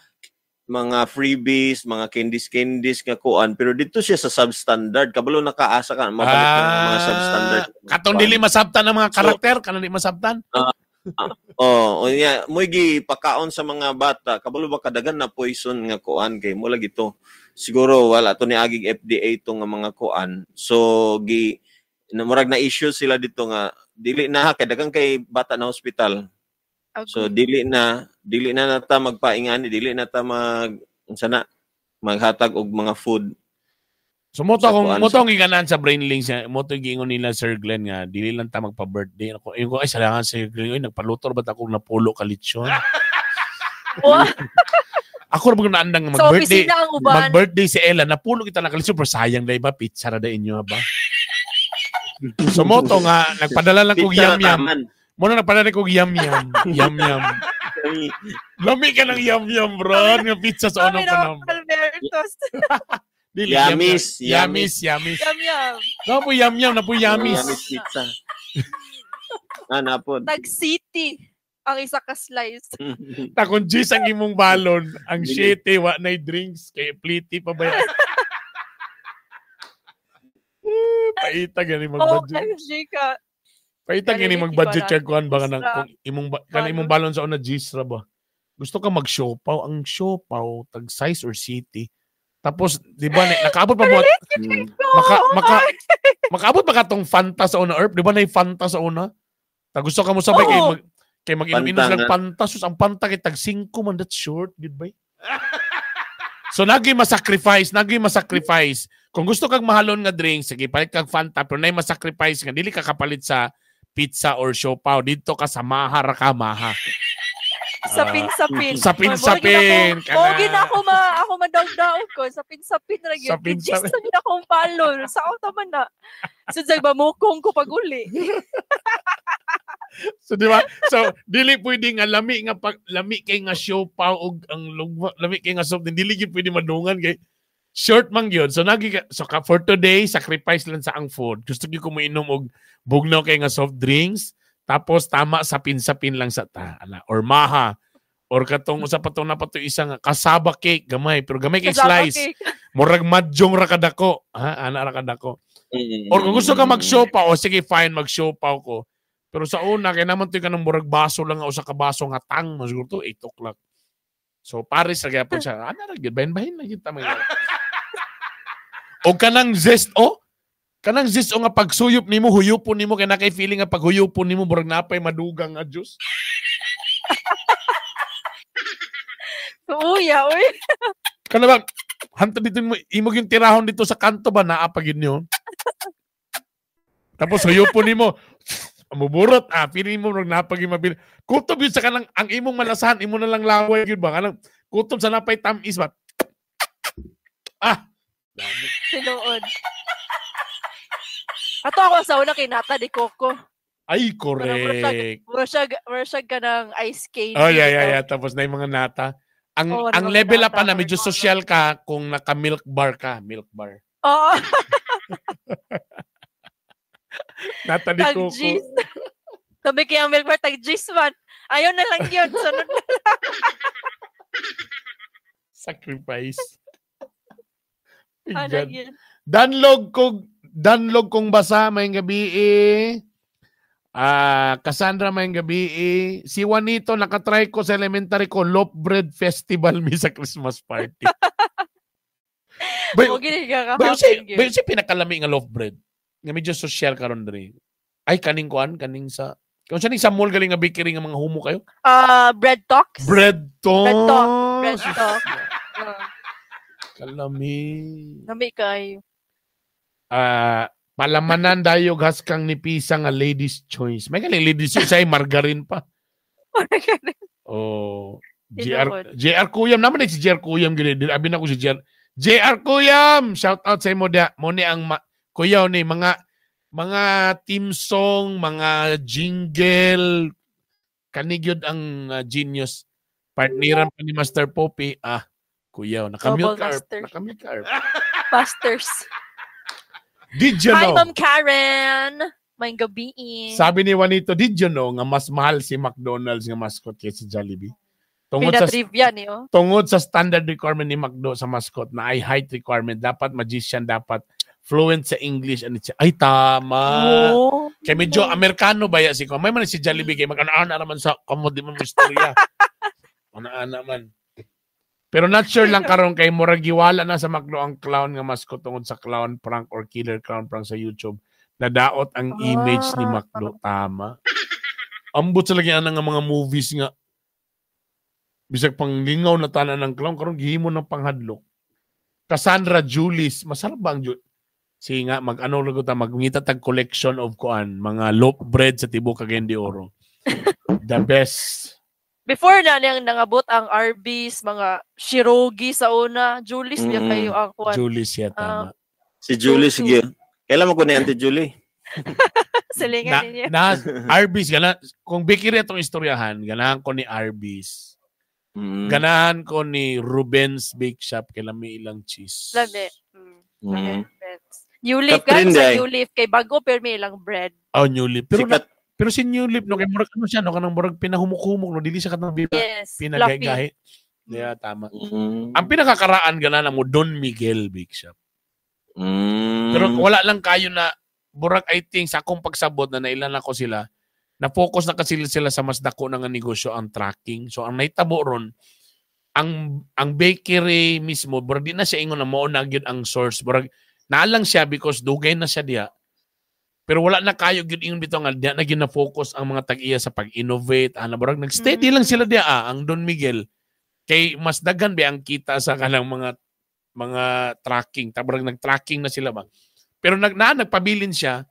freebies, mga candies nga kuan, pero dito siya sa substandard. Kabalo nakaasa ka mapalit ng mga substandard. Katong dili masabtan ang mga karakter, kanang di masabtan. Unya moy gipakaon sa mga bata, kabalo ba kadagan na poison nga kuan kay mo lagi to. Siguro wala to ni agig FDA to nga mga kuan. So gi murag na issue sila dito nga dili na kay dagan kay bata na hospital. Okay. So dili na nata magpaingani, dili na ta mag unsa na maghatag og mga food. So mo to akong giganan sa Brainlinks, mo to giingon nila Sir Glenn nga dili lang ta magpa-birthday. Ako ingon ay salamat Sir Glenn, oy nagpaluto ba ta akong napulo ka lechon. Ako ra ba naandang mag-birthday. So, mag-birthday si Ella, napulo kita na ka lechon, pero sayang dai ba pizza ra da inyo ba. So mo to nga nagpadala lang kog yam-yam. Muna na pala kong yam-yam. Yam-yam. Lami ka ng yam-yam, bro. Yung pizza sa unang panahon. Yamis. Yamis. Yamis. Yam-yam. Na po yam-yam. Na po yamis. Yamis pizza. Napod. Tag-city ang isa ka slice. Takong cheese ang imong balon. Ang shitty, wa na drinks. Kaya pliti pa ba yan? Paita gani mag-budget. OMG ka. Paita gini mag-budget ka kuan ba kanang kung imong kan imong balon sa una G's ra ba. Gusto ka mag-siopaw, ang siopaw tag size or city. Tapos di ba nakaabot pa mo makaabot ba katong Fanta sa una Erp? Di ba nay Fanta sa una? Ta gusto ka mo sabay kay mag-inom-inom lang Fanta, sus ang Fanta kay tag 5 man, that's short, goodbye. So nagi masacrifice. Kung gusto kag mahalon nga drink, sige palit kag Fanta, pero nay masacrifice nga dili ka kapalit sa pizza or siopaw. Dito ka sa maha ra ka maha. Sapin-sapin. Sapin-sapin. Mogi na ako madawdaw ko. Sapin-sapin ra gyud. Sapin-sapin. Gid akong balon. Sa ako man na. So bamukong ko pag uli. So di ba? So dili pwede nga lami nga pag lami kay nga siopaw og ang lugma, lami kay nga soft, dili gyud pwede madungan kay short man gyud. So nagi so ka, for today sacrifice lang sa ang food. Gusto gyud ko moinom og bugnaw kay nga soft drinks tapos tama sapin-sapin lang sa ta ana or maha or katong usa pa tong napato isang cassava cake gamay pero gamay kay slice. Cake. Murag madjong ra kadako. Ha ana ra kadako. Or kung gusto ka mag-siopaw, o sige fine mag-siopaw ko. Pero sa una kay naman to kanang murag baso lang usa ka baso nga tang siguro to 8 o'clock. So pares ra gyapon siya. Ana ra gyud bahin-bahin na gyud ta mga. O kanang zest o kanang zest o nga pagsuyop nimo huyupon nimo kay nakay feeling nga paghuyupon nimo murag napay madugang nga juice. Uya oy. Kana ba hanto dito mo imong yung tirahon dito sa kanto ba naa pa gyud niyo. Tapos huyupon nimo muburot feeling mo murag napag mabili. Kutob yun sa kanang ang imong malasahan imo na lang laway gyud ba kanang kutob sa napay tamis ba. Ah. Tinuod. Ato ako sa una kay nata de coco. Ay, correct. Mura siya kanang ice candy. Oh, yeah. Tapos na yung mga nata. Ang Oo, ang mga level up nata, pa na medyo mga- social ka kung naka-milk bar ka. Milk bar. Oo, Nata de tag coco. G's. Sabi kaya ang milk bar, tag G's man. Ayaw na lang yun. Sunod na. Sacrifice. Ano God. yun. Danlog kong basa may gabi eh. Cassandra may gabi eh. Si Juanito nakatry ko sa elementary ko Loaf Bread Festival mi sa Christmas party. Bay, O, gini ka bayo si kahapon. bayo si pinakalami nga loaf bread. Nga medyo social karon diri. Ay kaning kuan kaning sa kung sa ning sa mall galing nga bakery nga mga humo kayo. Bread Talks? Bread toast. Bread talk. Bread Talk. Kalami. Nami kayo. Palamanan dayog haskang ni Pisa nga ladies choice. May galing ladies choice ay margarine pa. Oh, JR Tinuod. JR Kuyam naman eh, si JR Kuyam gini. Abi na ko si JR. JR Kuyam, shout out sa imo dia. Mo ni ang kuyaw ni mga team song, mga jingle kanigyod ang genius. Partneran pa ni Master Poppy. Ah, kuyaw, nakamute Double ka. Erp. master. Nakamute ka. Erp. Masters. Did you Hi, know? Ma'am Karen. May gabi. Sabi ni Juanito, did you know nga mas mahal si McDonald's nga mascot kaysa Jollibee? Tungod sa Pinatrivia niyo. tungod sa standard requirement ni McDo sa mascot na ay height requirement, dapat magician, dapat fluent sa English and it's, ay tama. Oh. Kay medyo Amerikano ba ya si ko? May man si Jollibee kay mag-ana naman sa kamo di man mo istorya. Ana-ana man. Pero not sure lang karon kay murag giwala na sa McDo ang clown nga mascot tungod sa clown prank or killer clown prank sa YouTube. Nadaot ang image ni McDo. Tama. Ambot sa lagi ana nga mga movies nga bisag panglingaw na tanan ng clown karon gihimo ng panghadlok. Cassandra Julis, masarap ba ang Sige nga, mag-ano lang ko ta, magngita tag collection of kuan, mga loaf bread sa tibuok Cagayan de Oro. The best. Before na niyang nangabot ang Arby's, mga Shirogi sa una, Julie's niya kayo ang kuan. Julis siya, tama. Si Julie, Go to. sige. Kailan mo ko ni Auntie Julie? Silingan niya. Na, Arby's, gana, kung bakery atong istoryahan, ganahan ko ni Arby's. Ganahan ko ni Ruben's Bake Shop, kay lami ilang cheese. Lami. New Leaf, Catherine guys, sa day. New Leaf, kay bago pero may ilang bread. Oh, New Leaf. Pero, Si Kat- pero si New Leaf, no, kay murag ano siya, no, kanang murag pinahumok-humok, no, dili siya katang Yes, fluffy. pinagahi-gahi. Yeah, tama. Ang pinakakaraan ganahan mo Don Miguel Bake Shop. Pero wala lang kayo na burag I think sa akong pagsabot na nailan ako sila, na-focus na kasi sila sa mas dako na nga negosyo ang tracking. So ang nahitabo ron, ang bakery mismo, burag di na siya ingon na mao na gyud ang source. Burag naalang siya because dugay na siya diha. Pero wala na kayo gyud ingon bitaw nga diha na gyud na-focus ang mga tag-iya sa pag-innovate. Ana burag nag-steady lang sila diha ang Don Miguel. Kay mas daghan ba ang kita sa kanang mga tracking. Tabrag nag-tracking na sila ba. Pero nagpabilin siya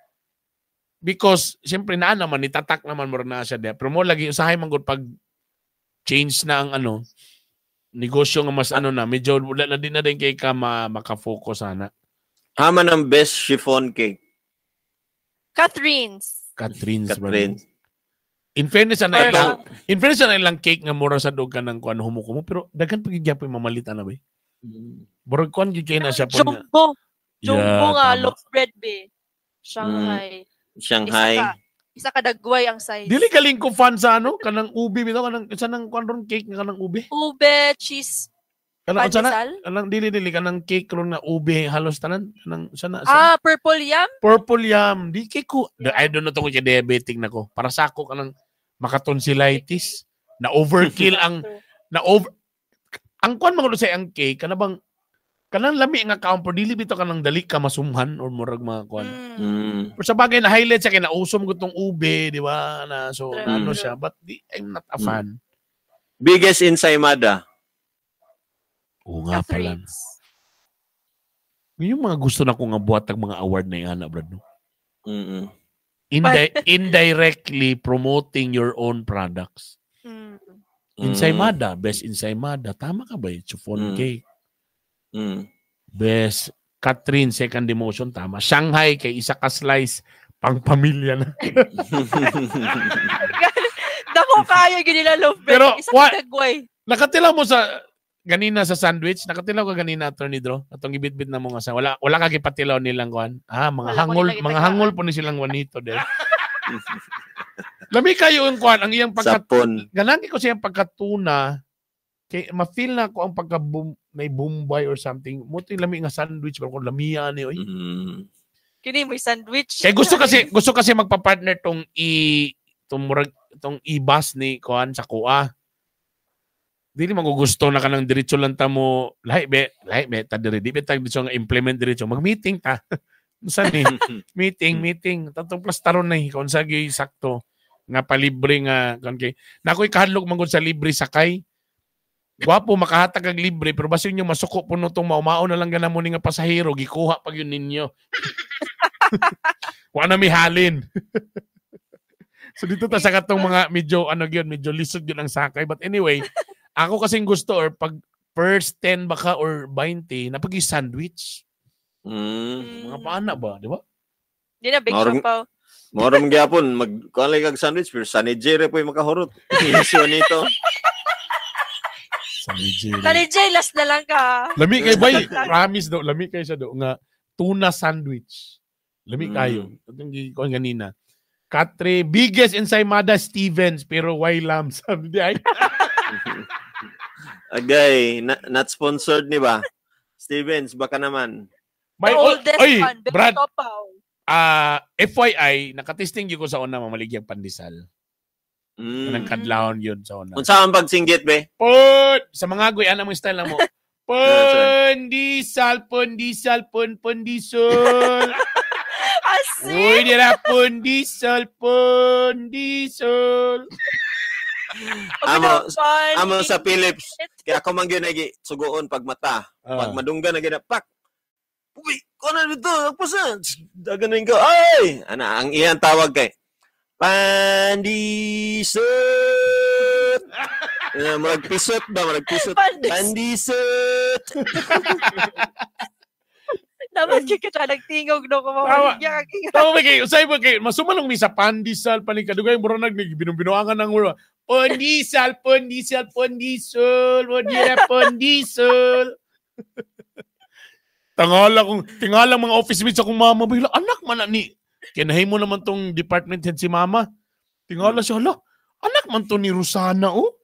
because siyempre naa naman nitatak naman murag naa siya diha. Pero mo lagi usahay man gud pag change na ang ano negosyo nga mas ano na medyo wala na din na din kay ka maka-focus ana. Haman ang best chiffon cake. Catherine's. Catherine's. Catherine. In fairness ana Or, ilang in fairness ana ilang cake nga mura sa dog ka ng kuan humukumo pero daghan pag gyapon mamalit ana ba. Murag kuan gyud kay na siya po nga. Jumbo. Jumbo Yeah, nga tama. loaf bread be. Shanghai. Shanghai. Isa ka dagway ang size. Dili galing ko fan sa ano kanang ube bitaw kanang isa nang kuan ron cake nga kanang ube. Ube, cheese, Kanang unsa na? pandesal. Kanang dili dili kanang cake ron nga ube halos tanan kanang sana Ah, purple yam? purple yam di kay ko. I don't know tungkol kay diabetic na ko. Para sa ako kanang makatonsillitis na overkill ang na over ang kuan man sa ang cake kana bang kanang lami nga kaon pero dili bitaw kanang dali ka masumhan or murag mga kuan. Pero sa bagay na highlight siya kay nausom ko tong ube, di ba? Na so True, ano true. siya, but di, I'm not a fan. Biggest ensaymada. Oo nga pala. Catherine's. Yung mga gusto na ko nga buhat ang mga award na yan, brad, no? Mm-mm. Indirectly promoting your own products. Ensaymada, best ensaymada. Tama ka ba? Chiffon cake. Best. Catherine, second demotion, tama. Shanghai, kay isa ka slice, pang pamilya na. Dako kayo, ginila loaf bread. Pero, isa ka dagway. Nakatilaw mo sa, ganina sa sandwich, nakatilaw ka ganina, Attorney Dro? Atong ibitbit na mo nga sa, wala ka gipatilaw nilang kuan. Ah, mga wala hangol, mga hangol po ni silang wanito, de. Lami kayo ang kuan, ang iyang pagka, ganang ko siyang pagkatuna, kay ma-feel na ko ang pagka may Bombay or something. Muti lami nga sandwich pero kung lamiya ni oy. Mm. Kini may sandwich. Kay gusto kasi magpa-partner tong tong i-bus ni kuan sa kuha. Dili magugusto na kanang diretso lang ta mo lahi be ta diri di be ta diretso nga implement diretso mag-meeting ta. Unsa ni? Meeting tatong plastaron na kung sa gyud sakto nga palibre nga kon kay nakoy kahadlok man gud sa libre sakay. Gwapo makahatag ang libre pero basin nyo masuko puno tong maumao na lang gana mo ni nga pasahero gikuha pag yun ninyo. Wa na mihalin. So dito ta sa katong mga medyo ano gyud medyo lisod gyud ang sakay, but anyway, ako kasing gusto or pag first 10 baka or 20 napagi sandwich. Mga paana ba, di ba? Di na big shop pa. Mao ra man gyapon mag kuan lang kag sandwich pero sa Nigeria po yung makahurot. Isyo nito. Sanijay, last na lang ka. Lami kay bay, promise do, lami kay siya do nga tuna sandwich. Lami kayo. Atong gikuan ganina. Katre, biggest ensaymada Stevens pero why lamb sabi di ay. Agay, not sponsored ni ba? Stevens, baka naman. My oldest oy, one, Brad, FYI, nakatesting gyud ko sa una mamaligyang pandesal. Kanang kadlawon yun sa una. Unsa ang pagsinggit be? Pun! Sa mga agoy, ano mong style na mo? Pandesal, pandesal, pandesal. Asin! Uy, dira, pandesal, pandesal. Amo sa Philips. Kaya ako man gyud nagi sugoon pag mata. Pag madunggan na gyud pak. Uy, kuno dito, agpusa. Dagan ko. Ay, ana ang iyang tawag kay Pandisot. Maragpisot ba? Maragpisot. Pandisot. Dapat kaya ka nagtingog no kung mamaligya. Tama ba kayo? Usay ba kayo? Masumanong mi sa pandesal panikadugay mura nagbinubinuangan ng ulo. Pandesal, pandesal, pandesal, pandesal, pandesal. Tingala mga office mates akong mama. Bigla, anak man na ni. Kinahay mo naman tong department head si mama. Tingala siya, hala, anak man to ni Rosana, oh.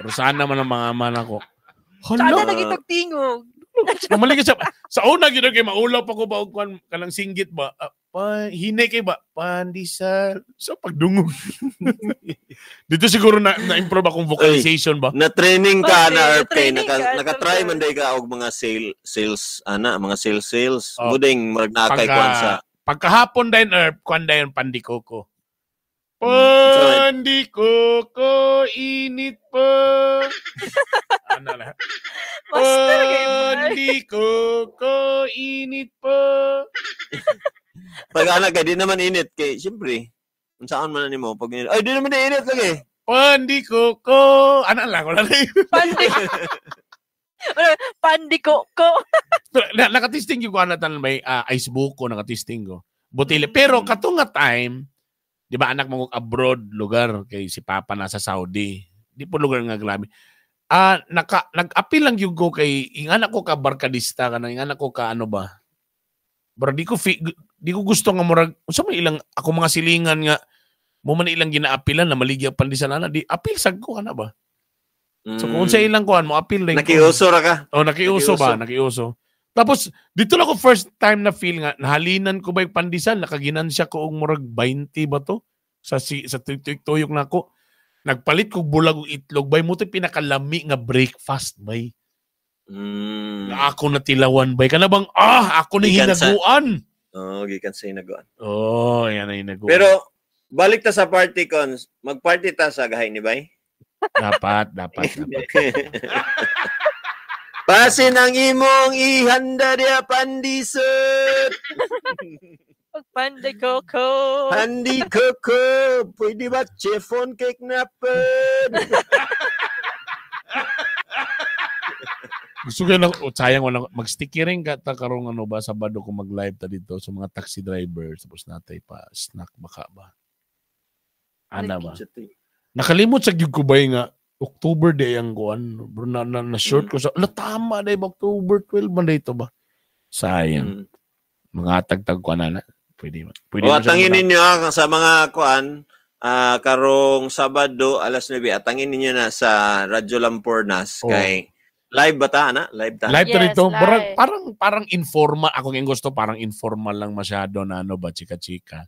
Rosana man ang mga ama na ko. Hala. Sana nagitog tingog. Namali ka siya. Sa una, gano'n kay maulaw pa ko ba, o kanang singgit ba? Hinay kay ba? Pandesal. So, pagdungog. Dito siguro na-improve akong vocalization ba? Na-training ka na, RP. Naka-try man day ka og mga sales, ana, mga sales. Oh. Muding, marag nakakay kuan sa. Pagkahapon din, Erp, kuan dayon pandikoko. Pandikoko, init po. Ano na? Pandikoko, init po. Pag anak kay di naman init kay siyempre unsaan man na nimo pag init. Ay di naman init lagi. Pandikoko, ano lang wala na. Pandikoko. Nakatisting yung kuan natan may ice buko nakatisting ko. Butili. Pero katong nga time, di ba anak mo abroad lugar kay si Papa nasa Saudi. Di po lugar nga grabe. Nag-appeal lang yung ko kay ingana ko ka barkadista kanang ingana ko ka ano ba. Pero di ko gusto nga murag unsa man ilang ako mga silingan nga mo man ilang ginaapilan na maligya pandesal ana di appeal sad ko ana ba. So kung sa ilang kuan mo appeal lang. Nakiuso ra ka. Oh, nakiuso ba? Nakiuso. Tapos dito lang ko first time na feel nga nahalinan ko ba yung pandesal, nakaginansya ko og murag 20 ba to sa tuyok nako. Nagpalit kog bulag og itlog bay mo to pinakalami nga breakfast bay. Na ako natilawan bay kana bang ako na hinaguan. Oh, gikan sa hinaguan. Oh, yan na hinaguan. Pero balik ta sa party cons, magparty ta sa gahay ni bay. Dapat. Basin ang imong ihanda diya pandisot. Pandikoko. Pandikoko. Pwede ba chiffon cake na pwede? Gusto ko na, sayang wala mag-stickering ka ta karong ano ba Sabado kung mag-live ta dito sa mga taxi driver tapos natay pa snack baka ba. Ana ba? Nakalimot sa gyud ko bay nga October day ang kuan bro na, na short ko sa ala tama day ba October 12 man day to ba. Sayang. Mga tagtag kuan na. Pwede man. Pwede o, atangin ninyo sa mga kuan karong Sabado alas 9 atangin ninyo na sa Radyo Lampornas kay live ba ta, ana? Live ta? Live ta dito. Parang informal. Ako ng gusto, parang informal lang masyado na ano ba, chika-chika.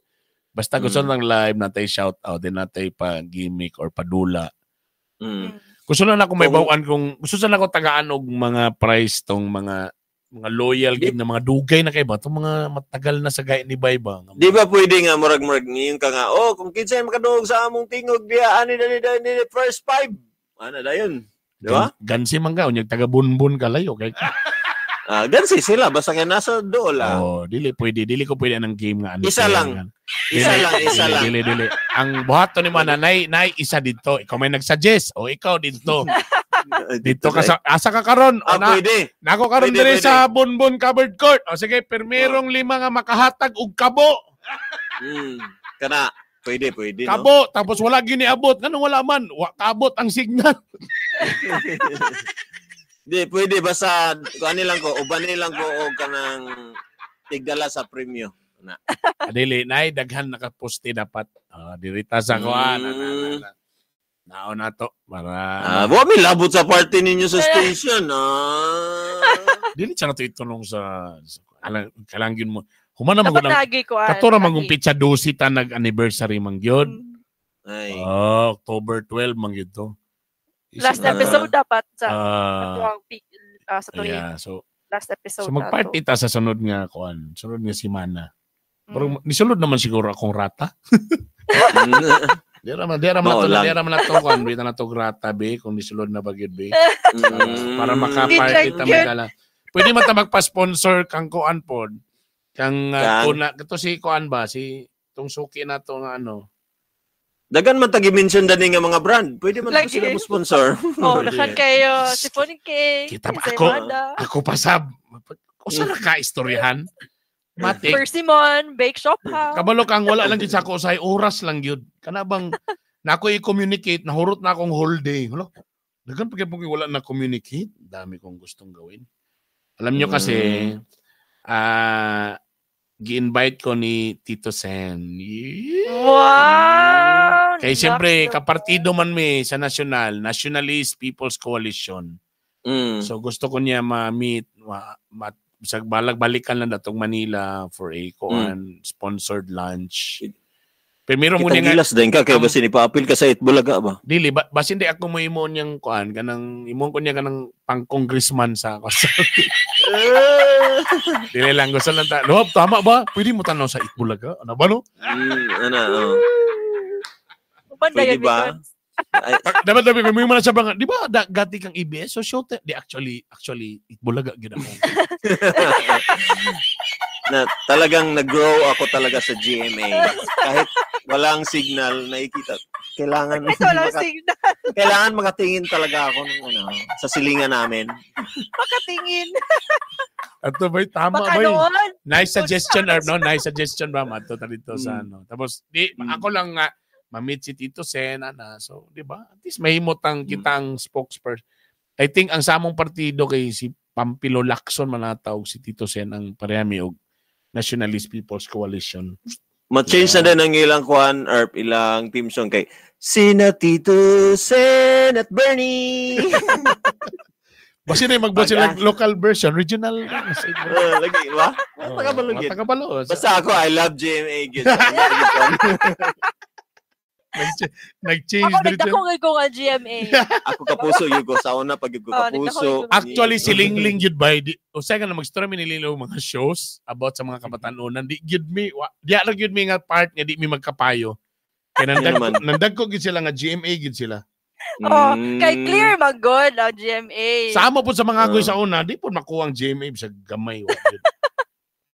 Basta gusto lang live, natay shout out, din natay pa gimmick or padula. Gusto lang ako may bawaan kung, gusto lang ako tagaan og mga price tong mga loyal gid na mga dugay na kay ba tong mga matagal na sa gay ni Bay ba. Di ba pwede nga murag-murag ngayon ka nga, oh, kung kinsay makadungog sa among tingog diya ani dali dali first five. Ana dayon. Di ba? Gansi man ka, unyag taga bunbun ka layo kay. Gansi sila basta kay nasa dool ah. Oh, dili pwede, dili ko pwede anang game nga ano. Isa lang. Isa lang. Dili. Ang buhaton ni mana nay isa dito. Ikaw may nagsuggest o ikaw dito. Dito ka sa asa ka karon? O na, pwede. Nako karon diri sa Bunbun Covered Court. O sige, permirong lima nga makahatag og kabo. Kana pwede, kabo, no? Tapos wala giniabot. Ngano wala man? Wa kaabot ang signal. Di, pwede basta kuan lang ko, uban lang ko og kanang tigdala sa premyo. Na. Dili, nay daghan nakaposte dapat. Dirita sa kuan. Nao na to para wa mi labot sa party ninyo sa station. Dili siya na to itunong sa kalangin mo. Humana man gud kato ra man gung pitsa 12 ta nag-anniversary man gyud. Ay. October 12 man gyud to. Last episode dapat sa atuang sa tuig. Yeah, so last episode. So magparty ta sa sunod nga kuan, sunod nga semana. Pero nisulod naman siguro akong rata. Di ra man na to kuan, di na to rata be kung nisulod na ba gyud be. Para makaparty ta magdala. Pwede man ta magpa-sponsor kang kuan pod. Kang kuna kato si kuan ba si tong suki na to nga ano. Dagan man tagi mention dani nga mga brand. Pwede man to sila mo sponsor. Oh, dagan kayo si Phone Cake. Kita pa ako pasab. Usa ra ka istoryahan. Matik. Persimmon Bake Shop House. Kabalo kang wala lang gid sa ako usay oras lang gyud. Kana bang nako i-communicate nahurot na akong whole day. Hala. Dagan pag wala na communicate, dami kong gustong gawin. Alam niyo kasi gi-invite ko ni Tito Sen. Yeah. Wow! Kaya siyempre, kapartido man mi sa National, Nationalist People's Coalition. So gusto ko niya ma-meet, balag-balikan lang datong Manila for a sponsored lunch. Pero mo niya nga din ka kay basin ipa-appeal ka sa Itbulaga ba? Dili ba basin di ako mo imo niyang kuan kanang imong ko niya kanang pang-congressman sa ako. Dili lang gusto lang ta. No, tama ba? Pwede mo tanaw sa Itbulaga? Ano ba no? Ano? Pwede ba? Dapat mo na siya ba di ba gati kang EBS so show di actually Itbulaga gid ako. Na talagang nag-grow ako talaga sa GMA. Kahit walang signal nakikita. Kailangan walang signal. Kailangan makatingin talaga ako ng ano sa silingan namin. Makatingin. Ato ba tama ba? Nice suggestion Herb, no? Nice suggestion ba ato ta dito sa ano. Tapos di ako lang nga ma-meet si Tito Sen ana. So, di ba? At least mahimot ang kitang spokesperson. I think ang samong partido kay si Pampilo Lacson manataw si Tito Sen ang parehami og Nationalist People's Coalition. Ma-change na din ang ilang kuan or ilang team song kay Sina Tito Sen at Bernie. Basin na magbuhat sila local version, regional. Lagi ba? Tagabalo gid. Tagabalo. Basta ako, I love GMA gid. Nag-change ako nagdako ko nga GMA. Ako kapuso yugo sa una pag yugo kapuso. Actually si Lingling gyud bay di usay ka na mag-story mi nililo mga shows about sa mga kabatanunan di gyud mi di ra gyud mi nga part nga di mi magkapayo. Kay nandagko gyud sila nga GMA gyud sila. Oh, kay clear man god ang GMA. Sama po sa mga agoy sa una, di po makuha ang GMA sa gamay wa gyud.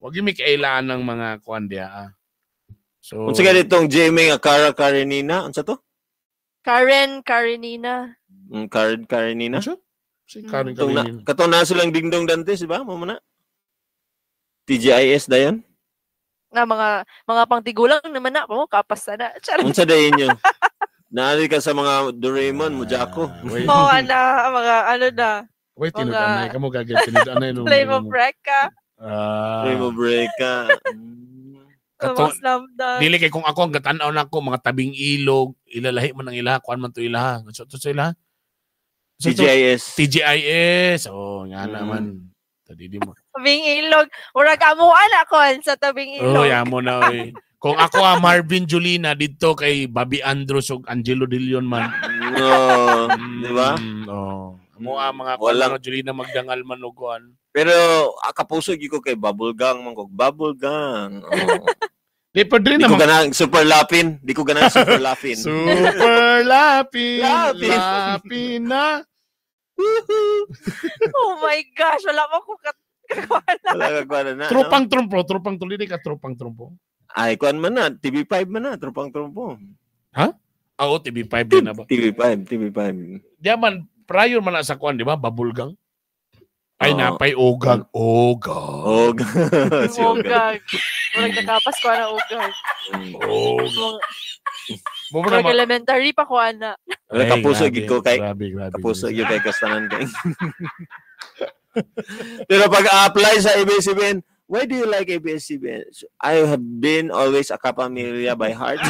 Wag gyud mi kailaan ng mga kuan diha. So, unsa ka ditong GMA nga Kara Karenina? Unsa to? Karen Karenina. Karen Karenina? Si Karen Katong na, Kalinin. katong na silang Dingdong Dantes, di ba? Mo na. TGIS dayon. Na mga pangtigulang naman na mo kapas na. Charot. Unsa dayon nyo? Naali ka sa mga Doraemon mo Jaco. Oh, ana mga ano na. Wait, tinud-anay ka mo gagawin tinud-anay no. Play mo break ka. Play mo break ka. Dili kay kung ako ang gatan-aw nako mga tabing ilog, ilalahi man ang ilaha, kuan man to ilaha. So to sa ilaha. So, TGIS. TGIS. Oh, nga naman. Tadi di mo. Tabing ilog. Murag amuan ako sa tabing ilog. Oh, yamo na oy. Kung ako ah, Marvin Julina didto kay Bobby Andros ug Angelo De Leon man. No, di ba? Oh. Amo ah, mga kuan Julina magdangal man og kuan. Pero kapuso gyud ko kay Bubble Gang man ko. Bubble Gang. Oh. Di pa din naman. Di ko ganang super lapin. Di ko ganang super lapin. Super lapin. Lapin. Lapin na. Oh my gosh, wala pa ko kakuana. Wala ka kuana na. Tropang no? Trumpo, tropang tuloy ka tropang trumpo. Ay, kuan man na, TV5 man na, tropang trumpo. Ha? Oo, TV5 din na ba? TV5, TV5. Di man, prior man na sa kuan, di ba? Bubble Gang. Ay, napay ogag. Ogag. Ogag. Si ogag. Murag nakapas ko na ogag. Ogag. Murag elementary pa ko ana. Kapuso gid ko kay. Kapuso gid kay kastanan kay. Pero pag-apply sa ABS-CBN, why do you like ABS-CBN? I have been always a kapamilya by heart.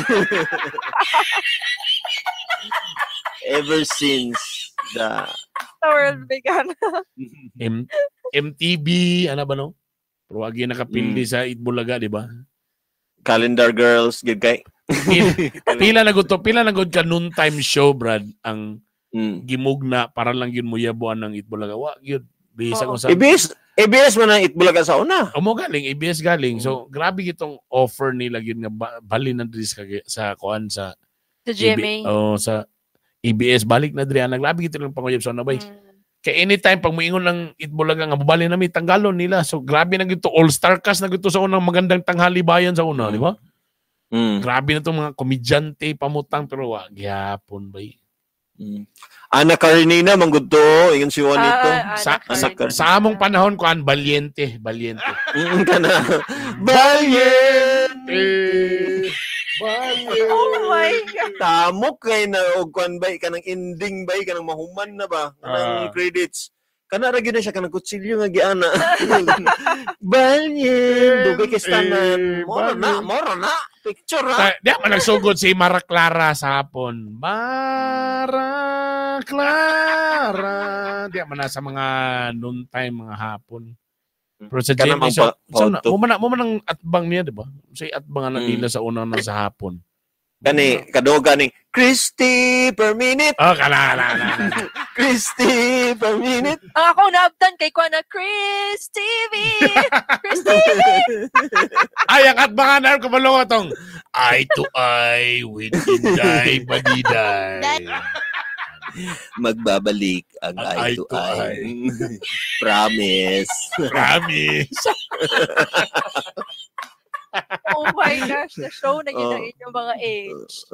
Ever since the world began. MTV, ano ba no? Pero wag yun nakapili sa Itbulaga, di ba? Calendar Girls, good kay. Pila na gud to, pila na gud ka noontime show, Brad, ang gimugna para lang yun muyabuan ng Itbulaga. Wa gyud bisa kung sa ABS man ang Itbulaga sa una. Amo galing, ABS galing. So grabe gitong offer nila gyud nga bali na diri sa kuan sa GMA. Oh, sa ABS balik na diri ana. Grabe gito lang panguyab sa una bay. Kay anytime pag moingon ng Itbulaga nga bali na mi tanggalon nila. So grabe na gito all-star cast na gito sa unang magandang tanghali bayan sa una, di ba? Grabe na itong mga komedyante pamutang pero wa gyapon bay. Ana Karenina manggud to, ingon si Juanito. Sa among panahon kuan Valiente, Valiente. Kana. Valiente. Oh my God. Tamok kay na og kuan bay kanang ending bay kanang mahuman na ba kanang credits. Kana ra gyud na siya kanang kutsilyo nga giana. Balyen, dugay kay tanan. Moro na. Picture ha. Di man nagsugod si Mara Clara sa hapon. Mara Clara. Di man na sa mga noontime mga hapon. Pero sa GMA, mo man ang atbang niya, di ba? Sa atbang na nila sa una na sa hapon. Kani, kadoga ni Christy per minute. Oh, kana. Christy per minute. Ang ako naabtan kay kuan na Chris TV. Chris TV. Ay, ang atbangan na kumalo atong eye to eye with Inday Badiday. Magbabalik ang eye to eye. Promise. Promise. Oh my gosh, the show na yun ang inyong mga age.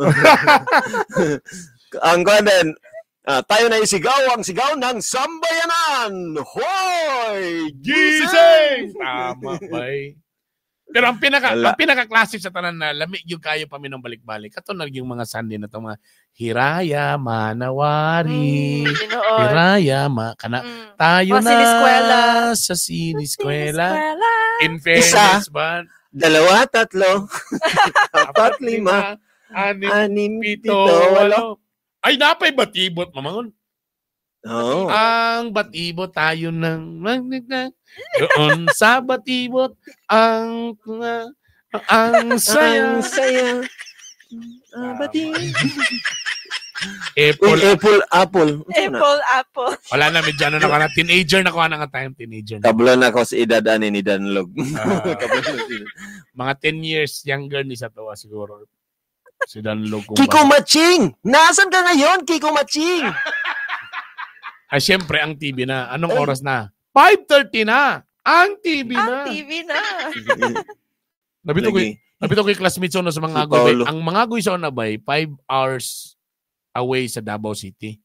Ang kanan, tayo na isigaw ang sigaw ng sambayanan. Hoy! Gising! Tama, bay. Pero ang pinaka-classic sa tanan na lami yung kayo pa minong balik-balik. Kato na yung mga Sunday na itong mga Hiraya, Manawari. Hiraya, kana tayo na siniskwela. Sa siniskwela. In fairness ba? 1, 2, 3, 4, 5, 6, 7, 8. Ay, napay batibot, mamangon. Oh. Ang batibot tayo ng doon sa batibot ang saya. Ang saya. Batibot. Apple, Apple, Apple. Apple, Apple. Wala na, medyo ano na ka na. Teenager na ko na nga time, teenager. Kablo na ako sa edad ani ni Danlog. Mga 10 years younger ni sa tawa siguro. Si Danlog. Kiko Maching! Nasaan ka ngayon, Kiko Maching? Ay, siyempre, ang TV na. Anong oras na? 5:30 na! Ang TV na! Ang TV na! Nabito ko yung classmates na sa mga agoy. Ang mga agoy sa una bay, 5 hours away sa Davao City.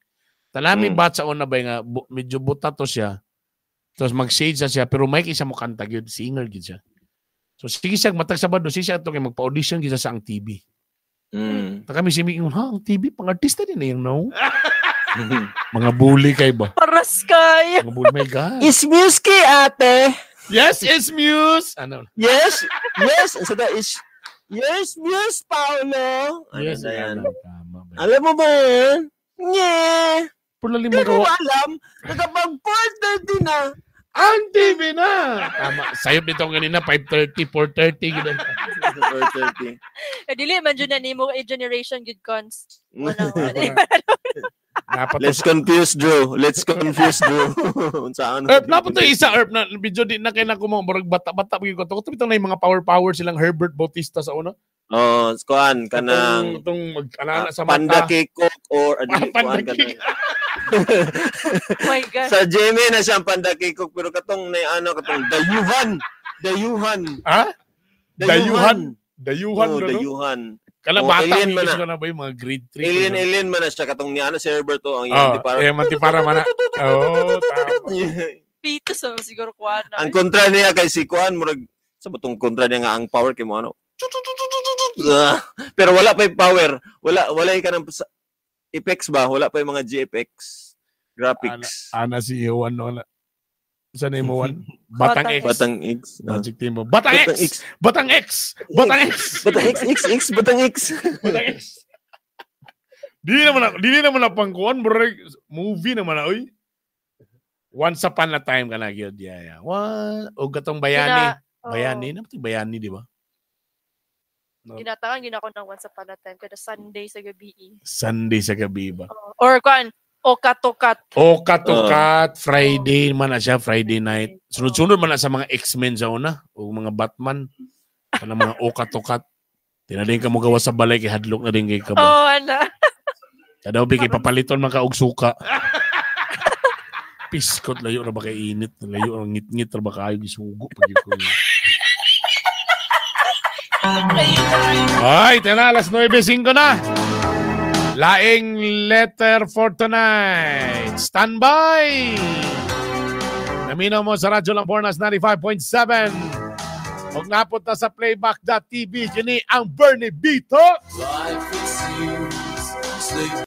Talami bat sa una ba nga medyo buta to siya. Tapos mag-shade siya pero may kay siya mo kanta gyud, singer gyud siya. So sige siya matag Sabado sige siya ato kay magpa-audition gyud siya sa ang TV. Ta kami si Mick, ha, ang TV pang artista din na yung no. Mga bully kay ba? Paras kay. Mga bully, my God. It's Muski, ate. Yes, it's Muse. Ano? Yes, yes. So that is yes, Muse, Paolo. Ano Yes, na yan? Tama ba? Alam mo ba yan? Nye. Pula Hindi lima mo gawa. ba alam na kapag 4:30 na, Ang TV na! Tama. Sayop nito kanina, 5:30, 4:30. Ganun. 4:30. Eh, dili man jud na nimo a generation good cons. Wala. Dapat Let's confuse Drew. Let's confuse Drew. Unsa ano? Erp, napot to isa, Erp, na video di na kay na kumo, murag bata-bata pag ko. Ito bitong na yung mga power-power silang Herbert Bautista sa una. Oh, kuan kanang Itong mag-alala sa mata. Panda Kikok or dili, Panda kuan kanang Kikok. Oh my God. Sa Jimmy na siyang Panda Kikok pero katong na ano katong Dayuhan. Dayuhan. Ha? Dayuhan. Dayuhan. Oh, no? Dayuhan. Kala Oh, bata, alien man man na. na ba yung mga grade 3? Alien alien man na siya katong ni ano si Herbert oh, ang Oh, iyang para. eh, mantipara man na. Oh, tama. Pito sa siguro kuan na. Ang kontra niya kay si Kuan murag sa batong kontra niya nga ang power kay mo ano. Ah, pero wala pa yung power. Wala ka ng effects ba? Wala pa yung mga GFX graphics. Ana si Iwan no na. Sa name mo one? Batang Batang X. Batang X. Ah. Magic team mo. Batang Batang X! Batang X! Batang X! Batang X X X Batang X. Batang X. Dili naman na, dili naman na pangkuan, murag movie naman na oy. Once upon a time ka na gyud. Yeah, yeah. One, og katong bayani. Oh, Bayani na bayani, di ba? No. Ginatangan gina ko ng once upon a time kada Sunday sa gabi. eh. Sunday sa gabi ba? Oh, Or kuan Oka-tokat. Oka-tokat, Friday man na siya, Friday night. Sunod-sunod man na sa mga X-Men sa una, o mga Batman. Kana mga Oka-tokat. Tinadin ka mo gawa sa balay kay hadlok na din kay ka ba. Oh, ana. Kadaw bi kay papaliton man ka og suka. Piskot layo ra ba kay init, layo ra ngit-ngit ra ba kayo gisugo pag ko. Ay, tena alas 9:05 na. Laing letter for tonight. Stand by. Naminaw mo sa Radyo Lambornas 95.7. Huwag napunta sa playback.tv. Kini ang Bernie B. Talks. Life it seems, sleep.